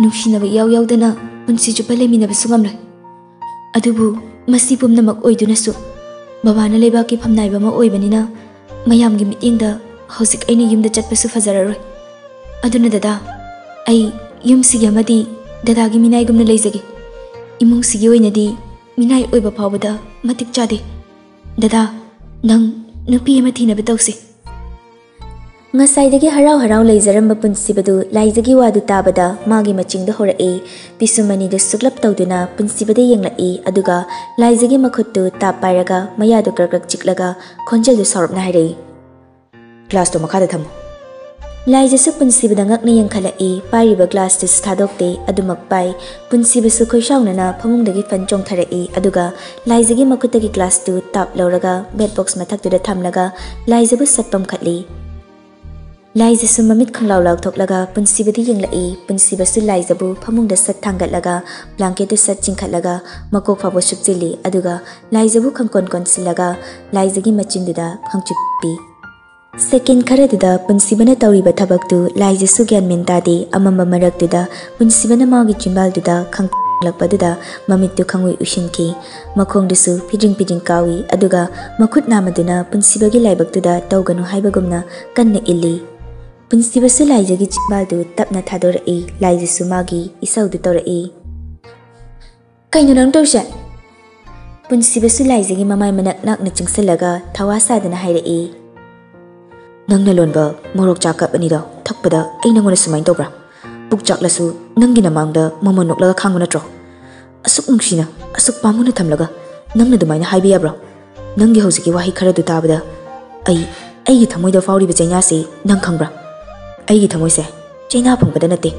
ꯅꯨꯡꯁꯤꯅꯕ ꯏꯌꯥꯎ ꯌꯥꯎꯗꯅ ꯄꯨꯟꯁꯤ ꯆꯨꯞꯄ ꯂꯩꯃꯤꯟꯅꯕꯁꯨ ꯉꯝꯂꯣꯏ꯫ ꯑꯗꯨꯕꯨ ꯃꯁꯤ ꯄꯨꯝꯅꯃꯛ ꯑꯣꯏꯗꯨꯅꯁꯨ ꯕꯕꯥꯅ ꯂꯩꯕꯥꯛꯀꯤ ꯐꯝꯅꯥꯏꯕ ꯑꯃ ꯑꯣꯏꯕꯅꯤꯅ ꯃꯌꯥꯝꯒꯤ ꯃꯤꯠꯌꯦꯡꯗ ꯍꯧꯖꯤꯛ ꯑꯩꯅ ꯌꯨꯝꯗ ꯆꯠꯄꯁꯨ ꯐꯖꯔꯔꯣꯏ꯫ ꯑꯗꯨꯅ ꯗꯗꯥ, ꯑꯩ ꯌꯨꯝꯁꯤꯒꯤ ꯑꯃꯗꯤ ꯗꯗꯥꯒꯤ ꯃꯤꯅꯥꯏꯒꯨꯝꯅ ꯂꯩꯖꯒꯦ꯫ ꯏꯃꯨꯡꯁꯤꯒꯤ ꯑꯣꯏꯅꯗꯤ ꯃꯤꯅꯥꯏ ꯑꯣꯏꯕ ꯐꯥꯎꯕꯗ ꯃꯇꯤꯛ ꯆꯥꯗꯦ꯫ ꯗꯗꯥ, ꯅꯪ ꯅꯨꯄꯤ ꯑꯃ ꯊꯤꯅꯕ ꯇꯧꯁꯤ꯫ ꯉꯁꯥꯏꯗꯒꯤ ꯍꯔꯥꯎ ꯍꯔꯥꯎ ꯂꯩꯖꯔꯝꯕ ꯄꯨꯟꯁꯤꯕꯗꯨ ꯂꯥꯏꯖꯒꯤ ꯋꯥꯗꯨ ꯇꯥꯕꯗ ꯃꯥꯒꯤ ꯃꯆꯤꯡꯗ ꯍꯧꯔꯛꯏ꯫ ꯄꯤꯁꯨꯝ ꯑꯅꯤꯗꯨ ꯁꯨꯛꯂꯞ ꯇꯧꯗꯨꯅ ꯄꯨꯟꯁꯤꯕꯗ ꯌꯦꯡꯂꯛꯏ, ꯑꯗꯨꯒ ꯂꯥꯏꯖꯒꯤ ꯃꯈꯨꯠꯇꯨ ꯇꯥꯞ ꯄꯥꯏꯔꯒ ꯃꯌꯥꯗꯨ ꯀ꯭ꯔꯛ ꯀ꯭ꯔꯛ ꯆꯤꯛꯂꯒ ꯈꯣꯟꯖꯦꯜꯗꯨ ꯁꯥꯎꯔꯞꯅ ꯍꯥꯏꯔꯛꯏ, "ꯀ꯭ꯂꯥꯁꯇꯣ ꯃꯈꯥꯗ ꯊꯝꯃꯨ꯫" ꯂꯥꯏꯖꯁꯨ ꯄꯨꯟꯁꯤꯕꯗ ꯉꯛꯅ ꯌꯦꯡꯈꯠꯂꯛꯏ꯫ ꯄꯥꯏꯔꯤꯕ ꯒ꯭ꯂꯥꯁꯇꯨꯁꯨ ꯊꯥꯗꯣꯛꯇꯦ, ꯑꯗꯨꯃꯛ ꯄꯥꯏ꯫ ꯄꯨꯟꯁꯤꯕꯁꯨ ꯈꯣꯏꯁꯥꯎꯅꯅ ꯐꯃꯨꯡꯗꯒꯤ ꯐꯟ ꯆꯣꯡꯊꯔꯛꯏ, ꯑꯗꯨꯒ ꯂꯥꯏꯖꯒꯤ ꯃꯈꯨꯠꯇꯒꯤ ꯒ꯭ꯂꯥꯁꯇꯨ ꯇꯥꯞ ꯂꯧꯔꯒ ꯕꯦꯠ ꯕꯣꯛꯁ ꯃꯊꯛꯇꯨꯗ ꯊꯝꯂꯒ ꯂꯥꯏꯖꯕꯨ ꯁꯠ ꯄꯝꯈꯠꯂꯤ꯫ ꯂꯥꯏꯖꯁꯨ ꯃꯃꯤꯠ ꯈꯪꯂꯥꯎ ꯂꯥꯎꯊꯣꯛꯂꯒ ꯄꯨꯟꯁꯤꯕꯗ ꯌꯦꯡꯂꯛꯏ꯫ ꯄꯨꯟꯁꯤꯕꯁꯨ ꯂꯥꯏꯖꯕꯨ ꯐꯃꯨꯡꯗ ꯁꯠ ꯊꯥꯡꯒꯠꯂꯒ ꯕ꯭ꯂꯥꯡꯀꯦꯠꯇꯨ ꯁꯠ ꯆꯤꯡꯈꯠꯂꯒ ꯃꯀꯣꯛ ꯐꯥꯎꯕ ꯁꯨꯞꯆꯤꯜꯂꯤ, ꯑꯗꯨꯒ ꯂꯥꯏꯖꯕꯨ ꯈꯪꯀꯣꯟ ꯀꯣꯟꯁꯤꯜꯂꯒ ꯂꯥꯏꯖꯒꯤ ꯃꯆꯤꯟꯗꯨꯗ ꯈꯪꯆꯨꯞꯄꯤ꯫ ꯁꯦꯀꯦꯟ ꯈꯔꯗꯨꯗ ꯄꯨꯟꯁꯤꯕꯅ ꯇꯧꯔꯤꯕ ꯊꯕꯛꯇꯨ ꯂꯥꯏꯖꯁꯨ ꯒ꯭ꯌꯥꯟ ꯃꯦꯟ ꯇꯥꯗꯦ꯫ ꯑꯃꯝꯕ ꯃꯔꯛꯇꯨꯗ ꯄꯨꯟꯁꯤꯕꯅ ꯃꯥꯒꯤ ꯆꯤꯟꯕꯥꯜꯗꯨꯗ ꯈꯪꯂꯛꯄꯗꯨꯗ ꯃꯃꯤꯠꯇꯨ ꯈꯪꯎꯏ ꯎꯏꯁꯤꯟꯈꯤ꯫ ꯃꯈꯣꯡꯗꯨꯁꯨ ꯐꯤꯗ꯭ꯔꯤꯡ ꯐꯤꯗ꯭ꯔꯤꯡ ꯀꯥꯎꯏ, ꯑꯗꯨꯒ ꯃꯈꯨꯠ ꯅꯥꯝꯃꯗꯨꯅ ꯄꯨꯟꯁꯤꯕꯒꯤ ꯂꯥꯏꯕꯛꯇꯨꯗ ꯇꯧꯒꯅꯨ ꯍꯥꯏꯕꯒꯨꯝꯅ ꯀꯟꯅ ꯏꯜꯂꯤ꯫ ꯄꯨꯟꯁꯤꯕꯁꯨ ꯂꯥꯏꯖꯒꯤ ꯆꯤꯟꯕꯥꯜꯗꯨ ꯇꯞꯅ ꯊꯥꯗꯣꯔꯛꯏ꯫ ꯂꯥꯏꯖꯁꯨ ꯃꯥꯒꯤ ꯏꯁꯧꯗꯨ ꯇꯧꯔꯛꯏ꯫ "ꯀꯩꯅꯣ ꯅꯪ ꯇꯧꯔꯤꯁꯦ?" ꯄꯨꯟꯁꯤꯕꯁꯨ ꯂꯥꯏꯖꯒꯤ ꯃꯃꯥꯏ ꯃꯅꯥꯛ ꯅꯛꯅ ꯆꯪꯁꯤꯜꯂꯒ ꯊꯋꯥ ꯁꯥꯗꯅ ꯍꯥꯏꯔꯛꯏ꯫ "ꯅꯪꯅ ꯂꯣꯟꯕ ꯃꯣꯔꯣꯛ ꯆꯥ ꯀꯞ ꯑꯅꯤꯗꯣ ꯊꯛꯄꯗ ꯑꯩ ꯅꯪꯉꯣꯟꯗ ꯁꯨꯃꯥꯏꯅ ꯇꯧꯕ꯭ꯔꯥ? ꯄꯨꯛ ꯆꯥꯛꯂꯁꯨ ꯅꯪꯒꯤ ꯅꯃꯥꯡꯗ ꯃꯃꯣꯟ ꯅꯣꯛꯂꯒ ꯈꯥꯡꯕ ꯅꯠꯇ꯭ꯔꯣ? ꯑꯁꯨꯛ ꯅꯨꯡꯁꯤꯅ, ꯑꯁꯨꯛ ꯄꯥꯝꯃꯨꯅ ꯊꯝꯂꯒ ꯅꯪꯅ ꯑꯗꯨꯃꯥꯏꯅ ꯍꯥꯏꯕ ꯌꯥꯕ꯭ꯔꯣ? ꯅꯪꯒꯤ ꯍꯧꯖꯤꯛꯀꯤ ꯋꯥꯍꯩ ꯈꯔꯗꯨ ꯇꯥꯕꯗ ꯑꯩ, ꯑꯩꯒꯤ ꯊꯃꯣꯏꯗ ꯐꯥꯎꯔꯤꯕ ꯆꯩꯅꯥꯁꯤ ꯅꯪ ꯈꯪꯕ꯭ꯔꯥ? ꯑꯩꯒꯤ ꯊꯃꯣꯏꯁꯦ ꯆꯩꯅꯥ ꯐꯪꯕꯗ ꯅꯠꯇꯦ,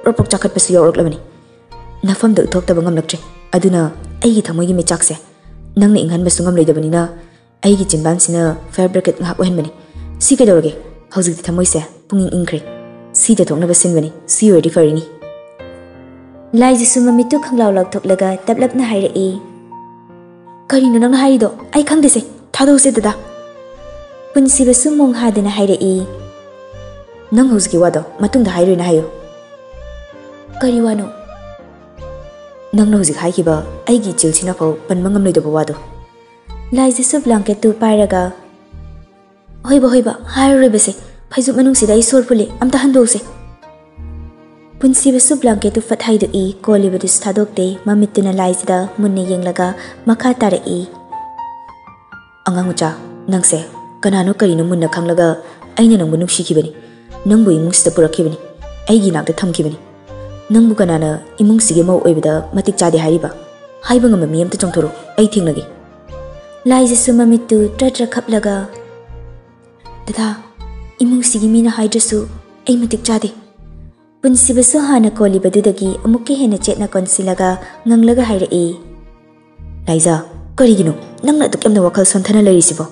ꯄ꯭ꯔꯣꯛ ꯄ꯭ꯔꯣꯛ ꯆꯥꯈꯠꯄꯁꯨ ꯌꯥꯎꯔꯛꯂꯕꯅꯤ꯫ ꯅꯐꯝꯗ ꯎꯠꯊꯣꯛꯇꯕ ꯉꯝꯂꯛꯇ꯭ꯔꯦ꯫ ꯑꯗꯨꯅ ꯑꯩꯒꯤ ꯊꯃꯣꯏꯒꯤ ꯃꯩꯆꯥꯛꯁꯦ ꯅꯪꯅ ꯏꯪꯍꯟꯕꯁꯨ ꯉꯝꯂꯣꯏꯗꯕꯅꯤꯅ ꯑꯩꯒꯤ ꯆꯤꯟꯕꯥꯟꯁꯤꯅ fire brigade ꯉꯥꯏꯍꯥꯛ ꯑꯣꯏꯍꯟꯕꯅꯤ꯫ ꯁꯤ ꯀꯩꯗꯧꯔꯒꯦ? ꯍꯧꯖꯤꯛꯇꯤ ꯊꯃꯣꯏꯁꯦ ꯄꯨꯡꯏꯪ ꯏꯪꯈ꯭ꯔꯦ꯫ ꯁꯤ ꯇꯩꯊꯣꯛꯅꯕ ꯁꯤꯟꯕꯅꯤ꯫ ꯁꯤ ꯑꯣꯏꯔꯗꯤ ꯐꯔꯤꯅꯤ꯫ ꯂꯥꯏꯖꯁꯨ ꯃꯃꯤꯠꯇꯨ ꯈꯪꯂꯥꯎ ꯂꯥꯎꯊꯣꯛꯂꯒ ꯇꯞꯂꯞꯅ ꯍꯥꯏꯔꯛꯏ, "ꯀꯔꯤꯅꯣ ꯅꯪꯅ ꯍꯥꯏꯔꯤꯗꯣ? ꯑꯩ ꯈꯪꯗꯦꯁꯦ꯫ ꯊꯥꯗꯣꯛꯎꯁꯦ ꯗꯗꯥ꯫" ꯄꯨꯟꯁꯤꯕꯁꯨ ꯃꯣꯡ ꯍꯥꯗꯅ ꯍꯥꯏꯔꯛꯏ, "ꯅꯪ ꯍꯧꯖꯤꯛꯀꯤ ꯋꯥꯗꯣ ꯃꯇꯨꯡꯗ ꯍꯥꯏꯔꯣꯏꯅ ꯍꯥꯏꯌꯨ꯫" "ꯀꯔꯤ ꯋꯥꯅꯣ?" "ꯅꯪꯅ ꯍꯧꯖꯤꯛ ꯍꯥꯏꯈꯤꯕ ꯑꯩꯒꯤ ꯏꯆꯤꯜꯁꯤꯅ ꯐꯥꯎ ꯄꯟꯕ ꯉꯝꯂꯣꯏꯗꯕ ꯋꯥꯗꯣ꯫" ꯂꯥꯏꯖꯁꯨ blanketꯇꯨ ꯄꯥꯏꯔꯒ, "ꯍꯣꯏꯕ, ꯍꯣꯏꯕ, ꯍꯥꯏꯔꯔꯣꯏꯕꯁꯦ꯫ ꯐꯩꯖꯨꯞ ꯃꯅꯨꯡꯁꯤꯗ ꯑꯩ ꯁꯣꯔ ꯐꯨꯜꯂꯤ, ꯑꯝꯇ ꯍꯟꯗꯣꯛꯎꯁꯦ꯫" ꯄꯨꯟꯁꯤꯕꯁꯨ blanketꯇꯨ ꯐꯠ ꯍꯥꯏꯗꯣꯛꯏ, ꯀꯣꯜꯂꯤꯕꯗꯨꯁꯨ ꯊꯥꯗꯣꯛꯇꯦ, ꯃꯃꯤꯠꯇꯨꯅ ꯂꯥꯏꯖꯗ ꯃꯨꯟꯅ ꯌꯦꯡꯂꯒ ꯃꯈꯥ ꯇꯥꯔꯛꯏ, "ꯑꯉꯥꯡ ꯃꯆꯥ, ꯅꯪꯁꯦ ꯀꯅꯥꯅꯣ ꯀꯔꯤꯅꯣ ꯃꯨꯟꯅ ꯈꯪꯂꯒ ꯑꯩꯅ ꯅꯪꯕꯨ ꯅꯨꯡꯁꯤꯈꯤꯕꯅꯤ, ꯅꯪꯕꯨ ꯏꯃꯨꯡꯁꯤꯗ ꯄꯨꯔꯛꯈꯤꯕꯅꯤ, ꯑꯩꯒꯤ ꯏꯅꯥꯛꯇ ꯊꯝꯈꯤꯕꯅꯤ꯫ ꯅꯪꯕꯨ ꯀꯅꯥꯅ ꯏꯃꯨꯡꯁꯤꯒꯤ ꯃꯧ ꯑꯣꯏꯕꯗ ꯃꯇꯤꯛ ꯆꯥꯗꯦ ꯍꯥꯏꯔꯤꯕ? ꯍꯥꯏꯕ ꯉꯝꯕ ꯃꯤ ꯑꯝꯇ ꯆꯣꯡꯊꯣꯔꯛꯎ, ꯑꯩ ꯊꯦꯡꯅꯒꯦ꯫" ꯂꯥꯏꯖꯁꯨ ꯃꯃꯤꯠꯇꯨ ꯇ꯭ꯔ ꯇ꯭ꯔ ꯈꯞꯂꯒ, "ꯗꯗꯥ, ꯏꯃꯨꯡꯁꯤꯒꯤ ꯃꯤꯅ ꯍꯥꯏꯗ꯭ꯔꯁꯨ ꯑꯩ ꯃꯇꯤꯛ ꯆꯥꯗꯦ꯫" ꯄꯨꯟꯁꯤꯕꯁꯨ ꯍꯥꯟꯅ ꯀꯣꯜꯂꯤꯕꯗꯨꯗꯒꯤ ꯑꯃꯨꯛꯀ ꯍꯦꯟꯅ ꯆꯦꯠꯅ ꯀꯣꯟꯁꯤꯜꯂꯒ ꯉꯪꯂꯒ ꯍꯥꯏꯔꯛꯏ, "ꯂꯥꯏꯖꯥ, ꯀꯔꯤꯒꯤꯅꯣ ꯅꯪꯅ ꯑꯗꯨꯛ ꯌꯥꯝꯅ ꯋꯥꯈꯜ ꯁꯣꯟꯊꯅ ꯂꯩꯔꯤꯁꯤꯕꯣ?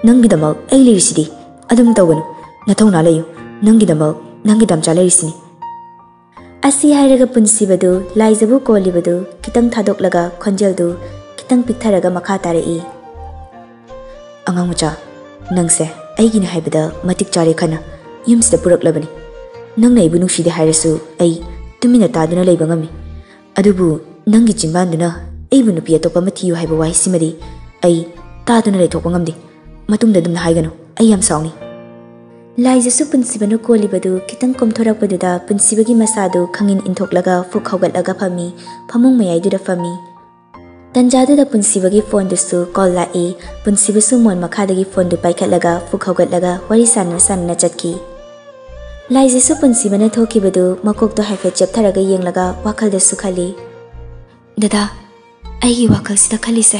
ꯅꯪꯒꯤꯗꯃꯛ ꯑꯩ ꯂꯩꯔꯤꯁꯤꯗꯤ꯫ ꯑꯗꯨꯝ ꯇꯧꯒꯅꯨ, ꯅꯊꯧꯅꯥ ꯂꯩꯌꯨ꯫ ꯅꯪꯒꯤꯗꯃꯛ ꯅꯪꯒꯤ ꯗꯥꯝꯆꯥ ꯂꯩꯔꯤꯁꯤꯅꯤ꯫" ꯑꯁꯤ ꯍꯥꯏꯔꯒ ꯄꯨꯟꯁꯤꯕꯗꯨ ꯂꯥꯏꯖꯕꯨ ꯀꯣꯜꯂꯤꯕꯗꯨ ꯈꯤꯇꯪ ꯊꯥꯗꯣꯛꯂꯒ ꯈꯣꯟꯖꯦꯜꯗꯨ ꯈꯤꯇꯪ ꯄꯤꯛꯊꯔꯒ ꯃꯈꯥ ꯇꯥꯔꯛꯏ, "ꯑꯉꯥꯡ ꯃꯆꯥ, ꯅꯪꯁꯦ ꯑꯩꯒꯤꯅꯤ ꯍꯥꯏꯕꯗ ꯃꯇꯤꯛ ꯆꯥꯔꯦ ꯈꯟꯅ ꯌꯨꯝꯁꯤꯗ ꯄꯨꯔꯛꯂꯕꯅꯤ꯫ ꯅꯪꯅ ꯑꯩꯕꯨ ꯅꯨꯡꯁꯤꯗꯦ ꯍꯥꯏꯔꯁꯨ ꯑꯩ ꯇꯨꯃꯤꯟꯅ ꯇꯥꯗꯨꯅ ꯂꯩꯕ ꯉꯝꯃꯤ꯫ ꯑꯗꯨꯕꯨ ꯅꯪꯒꯤ ꯆꯤꯟꯕꯥꯟꯗꯨꯅ ꯑꯩꯕꯨ ꯅꯨꯄꯤ ꯑꯇꯣꯞꯄ ꯑꯃ ꯊꯤꯌꯨ ꯍꯥꯏꯕ ꯋꯥꯍꯩꯁꯤꯃꯗꯤ ꯑꯩ ꯇꯥꯗꯨꯅ ꯂꯩꯊꯣꯛꯄ ꯉꯝꯗꯦ꯫ ꯃꯇꯨꯡꯗ ꯑꯗꯨꯝꯅ ꯍꯥꯏꯒꯅꯨ, ꯑꯩ ꯌꯥꯝ ꯁꯥꯎꯅꯤ꯫" ꯂꯥꯏꯖꯁꯨ ꯄꯨꯟꯁꯤꯕꯅ ꯀꯣꯜꯂꯤꯕꯗꯨ ꯈꯤꯇꯪ ꯀꯣꯝꯊꯣꯔꯛꯄꯗꯨꯗ ꯄꯨꯟꯁꯤꯕꯒꯤ ꯃꯁꯥꯗꯨ ꯈꯪꯏꯟ ꯏꯟꯊꯣꯛꯂꯒ ꯐꯨꯛ ꯍꯧꯒꯠꯂꯒ ꯐꯝꯃꯤ꯫ ꯐꯃꯨꯡ ꯃꯌꯥꯏꯗꯨꯗ ꯐꯝꯃꯤ꯫ ꯇꯟꯖꯥꯗꯨꯗ ꯄꯨꯟꯁꯤꯕꯒꯤ ꯐꯣꯟꯗꯨꯁꯨ ꯀꯣꯜ ꯂꯥꯛꯏ꯫ ꯄꯨꯟꯁꯤꯕꯁꯨ ꯃꯣꯟ ꯃꯈꯥꯗꯒꯤ ꯐꯣꯟꯗꯨ ꯄꯥꯏꯈꯠꯂꯒ ꯐꯨꯛ ꯍꯧꯒꯠꯂꯒ ꯋꯥꯔꯤ ꯁꯥꯟꯅ ꯁꯥꯟꯅꯅ ꯆꯠꯈꯤ꯫ ꯂꯥꯏꯖꯁꯨ ꯄꯨꯟꯁꯤꯕꯅ ꯊꯣꯛꯈꯤꯕꯗꯨ ꯃꯀꯣꯛꯇꯣ ꯍꯥꯏꯐꯦꯠ ꯆꯦꯞꯊꯔꯒ ꯌꯦꯡꯂꯒ ꯋꯥꯈꯜꯗꯁꯨ ꯈꯜꯂꯤ, "ꯗꯗꯥ, ꯑꯩꯒꯤ ꯋꯥꯈꯜꯁꯤꯗ ꯈꯜꯂꯤꯁꯦ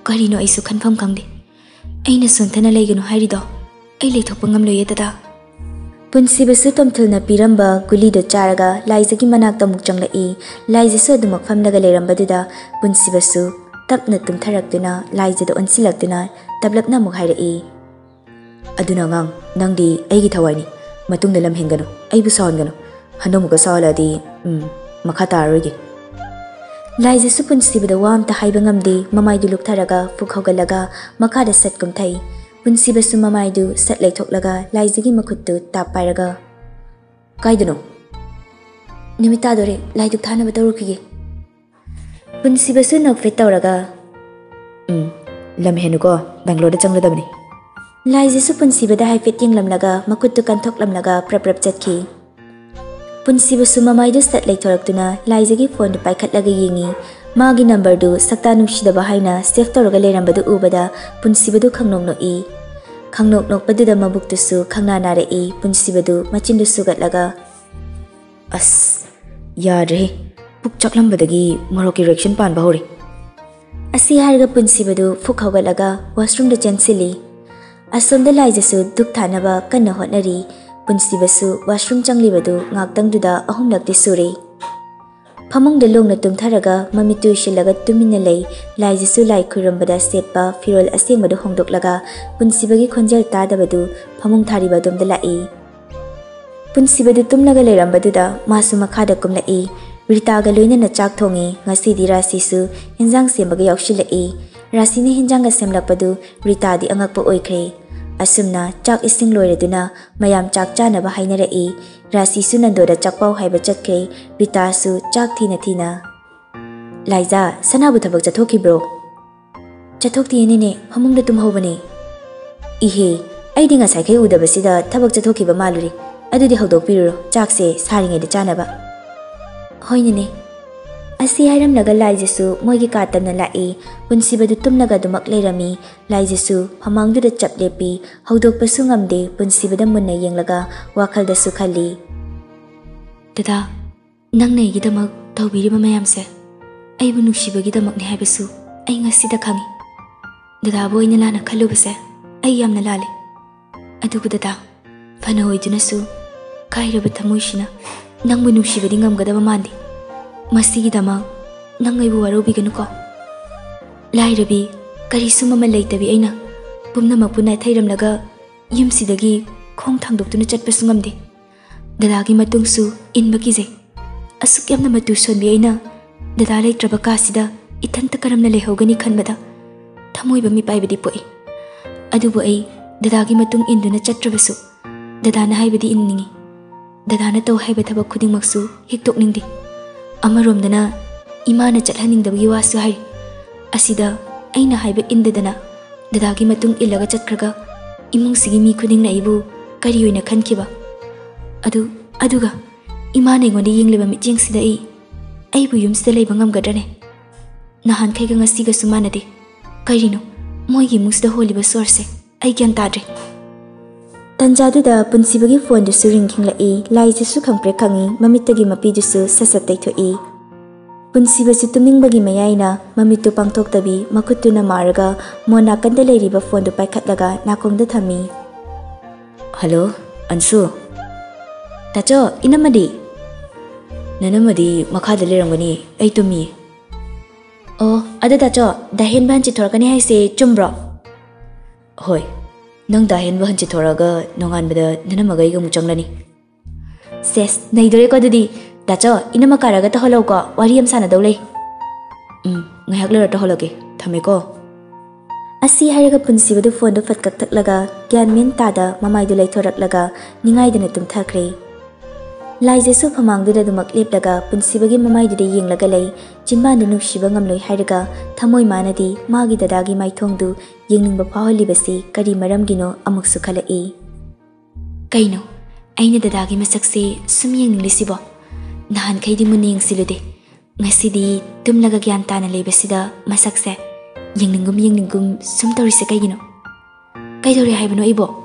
ꯀꯔꯤꯅꯣ ꯑꯩꯁꯨ ꯈꯟꯐꯝ ꯈꯪꯗꯦ꯫ ꯑꯩꯅ ꯁꯣꯟꯊꯅ ꯂꯩꯒꯅꯨ ꯍꯥꯏꯔꯤꯗꯣ ꯑꯩ ꯂꯩꯊꯣꯛꯄ ꯉꯝꯂꯣꯏꯌꯦ ꯗꯗꯥ꯫" ꯄꯨꯟꯁꯤꯕꯁꯨ ꯇꯣꯝꯊꯤꯜꯅ ꯄꯤꯔꯝꯕ ꯒꯨꯂꯤꯗꯨ ꯆꯥꯔꯒ ꯂꯥꯏꯖꯒꯤ ꯃꯅꯥꯛꯇ ꯑꯃꯨꯛ ꯆꯪꯂꯛꯏ꯫ ꯂꯥꯏꯖꯁꯨ ꯑꯗꯨꯃꯛ ꯐꯝꯂꯒ ꯂꯩꯔꯝꯕꯗꯨꯗ ꯄꯨꯟꯁꯤꯕꯁꯨ ꯇꯞꯅ ꯇꯨꯝꯊꯔꯛꯇꯨꯅ ꯂꯥꯏꯖꯗ ꯑꯣꯟꯁꯤꯜꯂꯛꯇꯨꯅ ꯇꯞꯂꯞꯅ ꯑꯃꯨꯛ ꯍꯥꯏꯔꯛꯏ, "ꯑꯗꯨꯅ ꯑꯉꯥꯡ, ꯅꯪꯗꯤ ꯑꯩꯒꯤ ꯊꯋꯥꯏꯅꯤ꯫ ꯃꯇꯨꯡꯗ ꯂꯝ ꯍꯦꯟꯒꯅꯨ, ꯑꯩꯕꯨ ꯁꯥꯎꯍꯟꯒꯅꯨ꯫ ꯍꯟꯗꯛꯃꯨꯛꯀ ꯁꯥꯎꯍꯜꯂꯛꯑꯗꯤ, ꯎꯝ, ꯃꯈꯥ ꯇꯥꯔꯔꯣꯏꯒꯦ꯫" ꯂꯥꯏꯖꯁꯨ ꯄꯨꯟꯁꯤꯕꯗ ꯋꯥ ꯑꯝꯇ ꯍꯥꯏꯕ ꯉꯝꯗꯦ꯫ ꯃꯃꯥꯏꯗꯨ ꯂꯨꯞꯊꯔꯒ ꯐꯨꯛ ꯍꯧꯒꯠꯂꯒ ꯃꯈꯥꯗ ꯁꯠ ꯀꯨꯝꯊꯩ꯫ ꯄꯨꯟꯁꯤꯕꯁꯨ ꯃꯃꯥꯏꯗꯨ ꯁꯠ ꯂꯩꯊꯣꯛꯂꯒ ꯂꯥꯏꯖꯒꯤ ꯃꯈꯨꯠꯇꯨ ꯇꯥꯞ ꯄꯥꯏꯔꯒ, "ꯀꯥꯏꯗꯅꯣ?" "ꯅꯨꯃꯤꯠ ꯇꯥꯗꯣꯔꯦ, ꯂꯥꯏ ꯙꯨꯛ ꯊꯥꯅꯕ ꯇꯧꯔꯨꯈꯤꯒꯦ꯫" ꯄꯨꯟꯁꯤꯕꯁꯨ ꯅꯣꯛꯐꯦꯠ ꯇꯧꯔꯒ, "ꯎꯝ, ꯂꯝ ꯍꯦꯟꯅꯨꯀꯣ, ꯕꯦꯡꯒ꯭ꯂꯣꯔꯗ ꯆꯪꯂꯗꯕꯅꯤ꯫" ꯂꯥꯏꯖꯁꯨ ꯄꯨꯟꯁꯤꯕꯗ ꯍꯥꯏꯐꯦꯠ ꯌꯦꯡꯂꯝꯂꯒ ꯃꯈꯨꯠꯇꯨ ꯀꯟꯊꯣꯛꯂꯝꯂꯒ ꯄ꯭ꯔꯞ ꯄ꯭ꯔꯞ ꯆꯠꯈꯤ꯫ ꯄꯨꯟꯁꯤꯕꯁꯨ ꯃꯃꯥꯏꯗꯨ ꯁꯠ ꯂꯩꯊꯣꯔꯛꯇꯨꯅ ꯂꯥꯏꯖꯒꯤ ꯐꯣꯟꯗꯨ ꯄꯥꯏꯈꯠꯂꯒ ꯌꯦꯡꯉꯤ꯫ ꯃꯥꯒꯤ ꯅꯝꯕꯔꯗꯨ ꯁꯛꯇꯥ ꯅꯨꯡꯁꯤꯗꯕ ꯍꯥꯏꯅ ꯁꯦꯚ ꯇꯧꯔꯒ ꯂꯩꯔꯝꯕꯗꯨ ꯎꯕꯗ ꯄꯨꯟꯁꯤꯕꯗꯨ ꯈꯪꯅꯣꯛ ꯅꯣꯛꯏ꯫ ꯈꯪꯅꯣꯛ ꯅꯣꯛꯄꯗꯨꯗ ꯃꯕꯨꯛꯇꯨꯁꯨ ꯈꯪꯅꯥ ꯅꯥꯔꯛꯏ꯫ ꯄꯨꯟꯁꯤꯕꯗꯨ ꯃꯆꯤꯟꯗꯨ ꯁꯨꯒꯠꯂꯒ, "ꯑꯁ, ꯌꯥꯗ꯭ꯔꯦꯍꯦ꯫ ꯄꯨꯛ ꯆꯥꯛꯂꯝꯕꯗꯒꯤ ꯃꯣꯔꯣꯛꯀꯤ ꯔꯤꯌꯦꯛꯁꯟ ꯄꯥꯟꯕ ꯍꯧꯔꯦ꯫" ꯑꯁꯤ ꯍꯥꯏꯔꯒ ꯄꯨꯟꯁꯤꯕꯗꯨ ꯐꯨꯛ ꯍꯧꯒꯠꯂꯒ ꯋꯥꯁꯔꯨꯝꯗ ꯆꯦꯟꯁꯤꯜꯂꯤ꯫ ꯑꯁꯣꯝꯗ ꯂꯥꯏꯖꯁꯨ ꯙꯨꯛ ꯊꯥꯅꯕ ꯀꯟꯅ ꯍꯣꯠꯅꯔꯤ꯫ ꯄꯨꯟꯁꯤꯕꯁꯨ ꯋꯥꯁꯔꯨꯝ ꯆꯪꯂꯤꯕꯗꯨ ꯉꯥꯛꯇꯪꯗꯨꯗ ꯑꯍꯨꯝꯂꯛꯇꯤ ꯁꯨꯔꯦ꯫ ꯐꯃꯨꯡꯗ ꯂꯣꯡꯅ ꯇꯨꯝꯊꯔꯒ ꯃꯃꯤꯠꯇꯨ ꯎꯏꯁꯤꯜꯂꯒ ꯇꯨꯃꯤꯟꯅ ꯂꯩ꯫ ꯂꯥꯏꯖꯁꯨ ꯂꯥꯏ ꯈꯨꯔꯨꯝꯕꯗ ꯁꯦꯠꯄ ꯐꯤꯔꯣꯜ ꯑꯁꯦꯡꯕꯗꯨ ꯍꯣꯡꯗꯣꯛꯂꯒ ꯄꯨꯟꯁꯤꯕꯒꯤ ꯈꯣꯟꯖꯦꯜ ꯇꯥꯗꯕꯗꯨ ꯐꯃꯨꯡ ꯊꯥꯔꯤꯕ ꯑꯗꯣꯝꯗ ꯂꯥꯛꯏ꯫ ꯄꯨꯟꯁꯤꯕꯗꯨ ꯇꯨꯝꯂꯒ ꯂꯩꯔꯝꯕꯗꯨꯗ ꯃꯥꯁꯨ ꯃꯈꯥꯗ ꯀꯨꯝꯂꯛꯏ꯫ ꯔꯤꯇꯥꯒ ꯂꯣꯏꯅꯅ ꯆꯥꯛ ꯊꯣꯡꯉꯤ꯫ ꯉꯁꯤꯗꯤ ꯔꯥꯁꯤꯁꯨ ꯍꯦꯟꯖꯥꯡ ꯁꯦꯝꯕꯒ ꯌꯥꯎꯁꯤꯜꯂꯛꯏ꯫ ꯔꯥꯁꯤꯅ ꯍꯦꯟꯖꯥꯡꯒ ꯁꯦꯝꯂꯛꯄꯗꯨ ꯔꯤꯇꯥꯗꯤ ꯑꯉꯛꯄ ꯑꯣꯏꯈ꯭ꯔꯦ꯫ ꯑꯁꯨꯝꯅ ꯆꯥꯛ ꯏꯁꯤꯡ ꯂꯣꯏꯔꯗꯨꯅ ꯃꯌꯥꯝ ꯆꯥꯛ ꯆꯥꯅꯕ ꯍꯥꯏꯅꯔꯛꯏ꯫ ꯔꯥꯁꯤꯁꯨ ꯅꯟꯗꯣꯗ ꯆꯥꯛꯄꯥꯎ ꯍꯥꯏꯕ ꯆꯠꯈ꯭ꯔꯦ꯫ ꯔꯤꯇꯥꯁꯨ ꯆꯥꯛ ꯊꯤꯅ ꯊꯤꯅ, "ꯂꯥꯏꯖꯥ, ꯁꯅꯥꯕꯨ ꯊꯕꯛ ꯆꯠꯊꯣꯛꯈꯤꯕ꯭ꯔꯣ?" "ꯆꯠꯊꯣꯛꯇꯤꯌꯦ ꯅꯦꯅꯦ, ꯐꯃꯨꯡꯗ ꯇꯨꯝꯍꯧꯕꯅꯦ꯫" "ꯏꯍꯦ, ꯑꯩꯗꯤ ꯉꯁꯥꯏꯈꯩ ꯎꯗꯕꯁꯤꯗ ꯊꯕꯛ ꯆꯠꯊꯣꯛꯈꯤꯕ ꯃꯥꯜꯂꯨꯔꯦ꯫ ꯑꯗꯨꯗꯤ ꯍꯧꯗꯣꯛꯄꯤꯔꯨꯔꯣ, ꯆꯥꯛꯁꯦ ꯁꯥꯔꯤꯉꯩꯗ ꯆꯥꯅꯕ꯫" "ꯍꯣꯏ ꯅꯦꯅꯦ꯫" ꯑꯁꯤ ꯍꯥꯏꯔꯝꯂꯒ ꯂꯥꯏꯖꯁꯨ ꯃꯣꯏꯒꯤ ꯀꯥ ꯇꯝꯅ ꯂꯥꯛꯏ꯫ ꯄꯨꯟꯁꯤꯕꯗꯨ ꯇꯨꯝꯂꯒ ꯑꯗꯨꯃꯛ ꯂꯩꯔꯝꯃꯤ꯫ ꯂꯥꯏꯖꯁꯨ ꯐꯃꯥꯡꯗꯨꯗ ꯆꯞ ꯂꯦꯞꯄꯤ꯫ ꯍꯧꯗꯣꯛꯄꯁꯨ ꯉꯝꯗꯦ꯫ ꯄꯨꯟꯁꯤꯕꯗ ꯃꯨꯟꯅ ꯌꯦꯡꯂꯒ ꯋꯥꯈꯜꯗꯁꯨ ꯈꯜꯂꯤ, "ꯗꯗꯥ, ꯅꯪꯅ ꯑꯩꯒꯤꯗꯃꯛ ꯇꯧꯕꯤꯔꯤꯕ ꯃꯌꯥꯝꯁꯦ ꯑꯩꯕꯨ ꯅꯨꯡꯁꯤꯕꯒꯤꯗꯃꯛꯅꯤ ꯍꯥꯏꯕꯁꯨ ꯑꯩ ꯉꯁꯤꯗ ꯈꯪꯉꯤ꯫ ꯗꯗꯥꯕꯨ ꯑꯩꯅ ꯂꯥꯟꯅ ꯈꯜꯂꯨꯕꯁꯦ ꯑꯩ ꯌꯥꯝꯅ ꯂꯥꯜꯂꯤ꯫ ꯑꯗꯨꯕꯨ ꯗꯗꯥ, ꯐꯅ ꯑꯣꯏꯗꯨꯅꯁꯨ ꯀꯥꯏꯔꯕ ꯊꯃꯣꯏꯁꯤꯅ ꯅꯪꯕꯨ ꯅꯨꯡꯁꯤꯕꯗꯤ ꯉꯝꯒꯗꯕ ꯃꯥꯟꯗꯦ꯫ ꯃꯁꯤꯒꯤꯗꯃꯛ ꯅꯪ ꯑꯩꯕꯨ ꯋꯥꯔꯧꯕꯤꯒꯅꯨꯀꯣ꯫ ꯂꯥꯏꯔꯕꯤ, ꯀꯔꯤꯁꯨ ꯃꯃꯜ ꯂꯩꯇꯕꯤ ꯑꯩꯅ ꯄꯨꯝꯅꯃꯛꯄꯨ ꯅꯥꯊꯩꯔꯝꯂꯒ ꯌꯨꯝꯁꯤꯗꯒꯤ ꯈꯣꯡ ꯊꯥꯡꯗꯣꯛꯇꯨꯅ ꯆꯠꯄꯁꯨ ꯉꯝꯗꯦ꯫ ꯗꯗꯥꯒꯤ ꯃꯇꯨꯡꯁꯨ ꯏꯟꯕ ꯀꯤꯖꯩ꯫ ꯑꯁꯨꯛ ꯌꯥꯝꯅ ꯃꯇꯨ ꯁꯣꯟꯕꯤ ꯑꯩꯅ ꯗꯗꯥ ꯂꯩꯇ꯭ꯔꯕ ꯀꯥꯁꯤꯗ ꯏꯊꯟꯇ ꯀꯔꯝꯅ ꯂꯩꯍꯧꯒꯅꯤ ꯈꯟꯕꯗ ꯊꯃꯣꯏꯕ ꯃꯤꯄꯥꯏꯕꯗꯤ ꯄꯣꯛꯏ꯫ ꯑꯗꯨꯕꯨ ꯑꯩ ꯗꯗꯥꯒꯤ ꯃꯇꯨꯡ ꯏꯟꯗꯨꯅ ꯆꯠꯇ꯭ꯔꯕꯁꯨ ꯗꯗꯥꯅ ꯍꯥꯏꯕꯗꯤ ꯏꯟꯅꯤꯡꯏ꯫ ꯗꯗꯥꯅ ꯇꯧ ꯍꯥꯏꯕ ꯊꯕꯛ ꯈꯨꯗꯤꯡꯃꯛꯁꯨ ꯍꯤꯛꯇꯣꯛꯅꯤꯡꯗꯦ꯫ ꯑꯃꯔꯣꯝꯗꯅ ꯏꯃꯥꯅ ꯆꯠꯍꯟꯅꯤꯡꯗꯕꯒꯤ ꯋꯥꯁꯨ ꯍꯥꯏꯔꯤ꯫ ꯑꯁꯤꯗ ꯑꯩꯅ ꯍꯥꯏꯕ ꯏꯟꯗꯗꯅ ꯗꯗꯥꯒꯤ ꯃꯇꯨꯡ ꯏꯜꯂꯒ ꯆꯠꯈ꯭ꯔꯒ ꯏꯃꯨꯡꯁꯤꯒꯤ ꯃꯤ ꯈꯨꯗꯤꯡꯅ ꯑꯩꯕꯨ ꯀꯔꯤ ꯑꯣꯏꯅ ꯈꯟꯈꯤꯕ? ꯑꯗꯨ, ꯑꯗꯨꯒ ꯏꯃꯥꯅ ꯑꯩꯉꯣꯟꯗ ꯌꯦꯡꯂꯤꯕ ꯃꯤꯠꯌꯦꯡꯁꯤꯗ ꯑꯩ, ꯑꯩꯕꯨ ꯌꯨꯝꯁꯤꯗ ꯂꯩꯕ ꯉꯝꯒꯗ꯭ꯔꯅꯦ? ꯅꯍꯥꯟꯈꯩꯒ ꯉꯁꯤꯒꯁꯨ ꯃꯥꯟꯅꯗꯦ꯫ ꯀꯔꯤꯅꯣ ꯃꯣꯏꯒꯤ ꯏꯃꯨꯡꯁꯤꯗ ꯍꯣꯜꯂꯤꯕ ꯁꯣꯔꯁꯦ? ꯑꯩ ꯒ꯭ꯌꯥꯟ ꯇꯥꯗ꯭ꯔꯦ꯫ ꯇꯟꯖꯥꯗꯨꯗ ꯄꯨꯟꯁꯤꯕꯒꯤ ꯐꯣꯟꯗꯨꯁꯨ ꯔꯤꯡ ꯈꯤꯡꯂꯛꯏ꯫ ꯂꯥꯏꯖꯁꯨ ꯈꯪꯄ꯭ꯔꯦꯛ ꯈꯪꯉꯤ, ꯃꯃꯤꯠꯇꯒꯤ ꯃꯄꯤꯗꯨꯁꯨ ꯁꯠ ꯁꯠ ꯇꯩꯊꯣꯛꯏ꯫ ꯄꯨꯟꯁꯤꯕꯁꯨ ꯇꯨꯝꯅꯤꯡꯕꯒꯤ ꯃꯌꯥꯏꯅ ꯃꯃꯤꯠꯇꯨ ꯄꯥꯡꯊꯣꯛꯇꯕꯤ ꯃꯈꯨꯠꯇꯨꯅ ꯃꯥꯔꯒ ꯃꯣꯟ ꯅꯥꯀꯟꯗ ꯂꯩꯔꯤꯕ ꯐꯣꯟꯗꯨ ꯄꯥꯏꯈꯠꯂꯒ ꯅꯥꯀꯣꯡꯗ ꯊꯝꯃꯤ꯫ "ꯍꯜꯂꯣ, ꯑꯟꯁꯨ꯫ ꯇꯥꯆꯧ, ꯏꯅꯝꯃꯗꯤ?" "ꯅꯅꯝꯃꯗꯤ ꯃꯈꯥꯗ ꯂꯩꯔꯝꯒꯅꯤ, ꯑꯩ ꯇꯨꯝꯃꯤ꯫" "ꯑꯣ, ꯑꯗꯨ ꯇꯥꯆꯧ, ꯗꯥ ꯍꯦꯟꯕ ꯍꯟꯆꯤꯠ ꯊꯣꯔꯛꯀꯅꯤ ꯍꯥꯏꯁꯦ ꯆꯨꯝꯕ꯭ꯔꯣ?" "ꯍꯣꯏ, ꯅꯪ ꯗꯥ ꯍꯦꯟꯕ ꯍꯟꯆꯤꯠ ꯊꯣꯔꯛꯑꯒ ꯅꯣꯡꯉꯥꯟꯕꯗ ꯅꯅꯝꯃꯒ ꯑꯩꯒ ꯑꯃꯨꯛ ꯆꯪꯂꯅꯤ꯫" "ꯁꯦꯁ, ꯅꯩꯗꯣꯔꯦꯀꯣ ꯑꯗꯨꯗꯤ꯫ ꯇꯥꯆꯧ, ꯏꯅꯝꯃ ꯀꯥꯔꯒ ꯇꯧꯍꯜꯂꯧꯀꯣ, ꯋꯥꯔꯤ ꯌꯥꯝ ꯁꯥꯟꯅꯗꯧ ꯂꯩ꯫" "ꯎꯝ, ꯉꯥꯏꯍꯥꯛ ꯂꯩꯔ ꯇꯧꯍꯜꯂꯛꯀꯦ, ꯊꯝꯃꯦꯀꯣ꯫" ꯑꯁꯤ ꯍꯥꯏꯔꯒ ꯄꯨꯟꯁꯤꯕꯗꯨ ꯐꯣꯟꯗꯨ ꯐꯠ ꯀꯛꯊꯠꯂꯒ ꯒ꯭ꯌꯥꯟ ꯃꯦꯟ ꯇꯥꯗ ꯃꯃꯥꯏꯗꯨ ꯂꯩꯊꯣꯔꯛꯂꯒ ꯅꯤꯡꯉꯥꯏꯗꯅ ꯇꯨꯝꯊꯈ꯭ꯔꯦ꯫ ꯂꯥꯏꯖꯁꯨ ꯐꯃꯥꯡꯗꯨꯗ ꯑꯗꯨꯃꯛ ꯂꯦꯞꯂꯒ ꯄꯨꯟꯁꯤꯕꯒꯤ ꯃꯃꯥꯏꯗꯨꯗ ꯌꯦꯡꯂꯒ ꯂꯩ꯫ ꯆꯤꯟꯕꯥꯟꯗꯨ ꯅꯨꯡꯁꯤꯕ ꯉꯝꯂꯣꯏ ꯍꯥꯏꯔꯒ ꯊꯃꯣꯏ ꯃꯥꯅꯗꯤ ꯃꯥꯒꯤ ꯗꯗꯥꯒꯤ ꯃꯥꯏꯊꯣꯡꯗꯨ ꯌꯦꯡꯅꯤꯡꯕ ꯐꯥꯎꯍꯜꯂꯤꯕꯁꯤ ꯀꯔꯤ ꯃꯔꯝꯒꯤꯅꯣ ꯑꯃꯨꯛꯁꯨ ꯈꯜꯂꯛꯏ꯫ ꯀꯩꯅꯣ, ꯑꯩꯅ ꯗꯗꯥꯒꯤ ꯃꯁꯛꯁꯦ ꯁꯨꯝ ꯌꯦꯡꯅꯤꯡꯂꯤꯁꯤꯕꯣ? ꯅꯍꯥꯟꯈꯩꯗꯤ ꯃꯨꯟꯅ ꯌꯦꯡꯁꯤꯜꯂꯨꯗꯦ, ꯉꯁꯤꯗꯤ ꯇꯨꯝꯂꯒ ꯒ꯭ꯌꯥꯟ ꯇꯥꯅ ꯂꯩꯕꯁꯤꯗ ꯃꯁꯛꯁꯦ ꯌꯦꯡꯅꯤꯡꯒꯨꯝ ꯌꯦꯡꯅꯤꯡꯒꯨꯝ ꯁꯨꯝ ꯇꯧꯔꯤꯁꯦ ꯀꯩꯒꯤꯅꯣ? ꯀꯩꯗꯧꯔꯦ ꯍꯥꯏꯕꯅꯣ ꯑꯩꯕꯣ?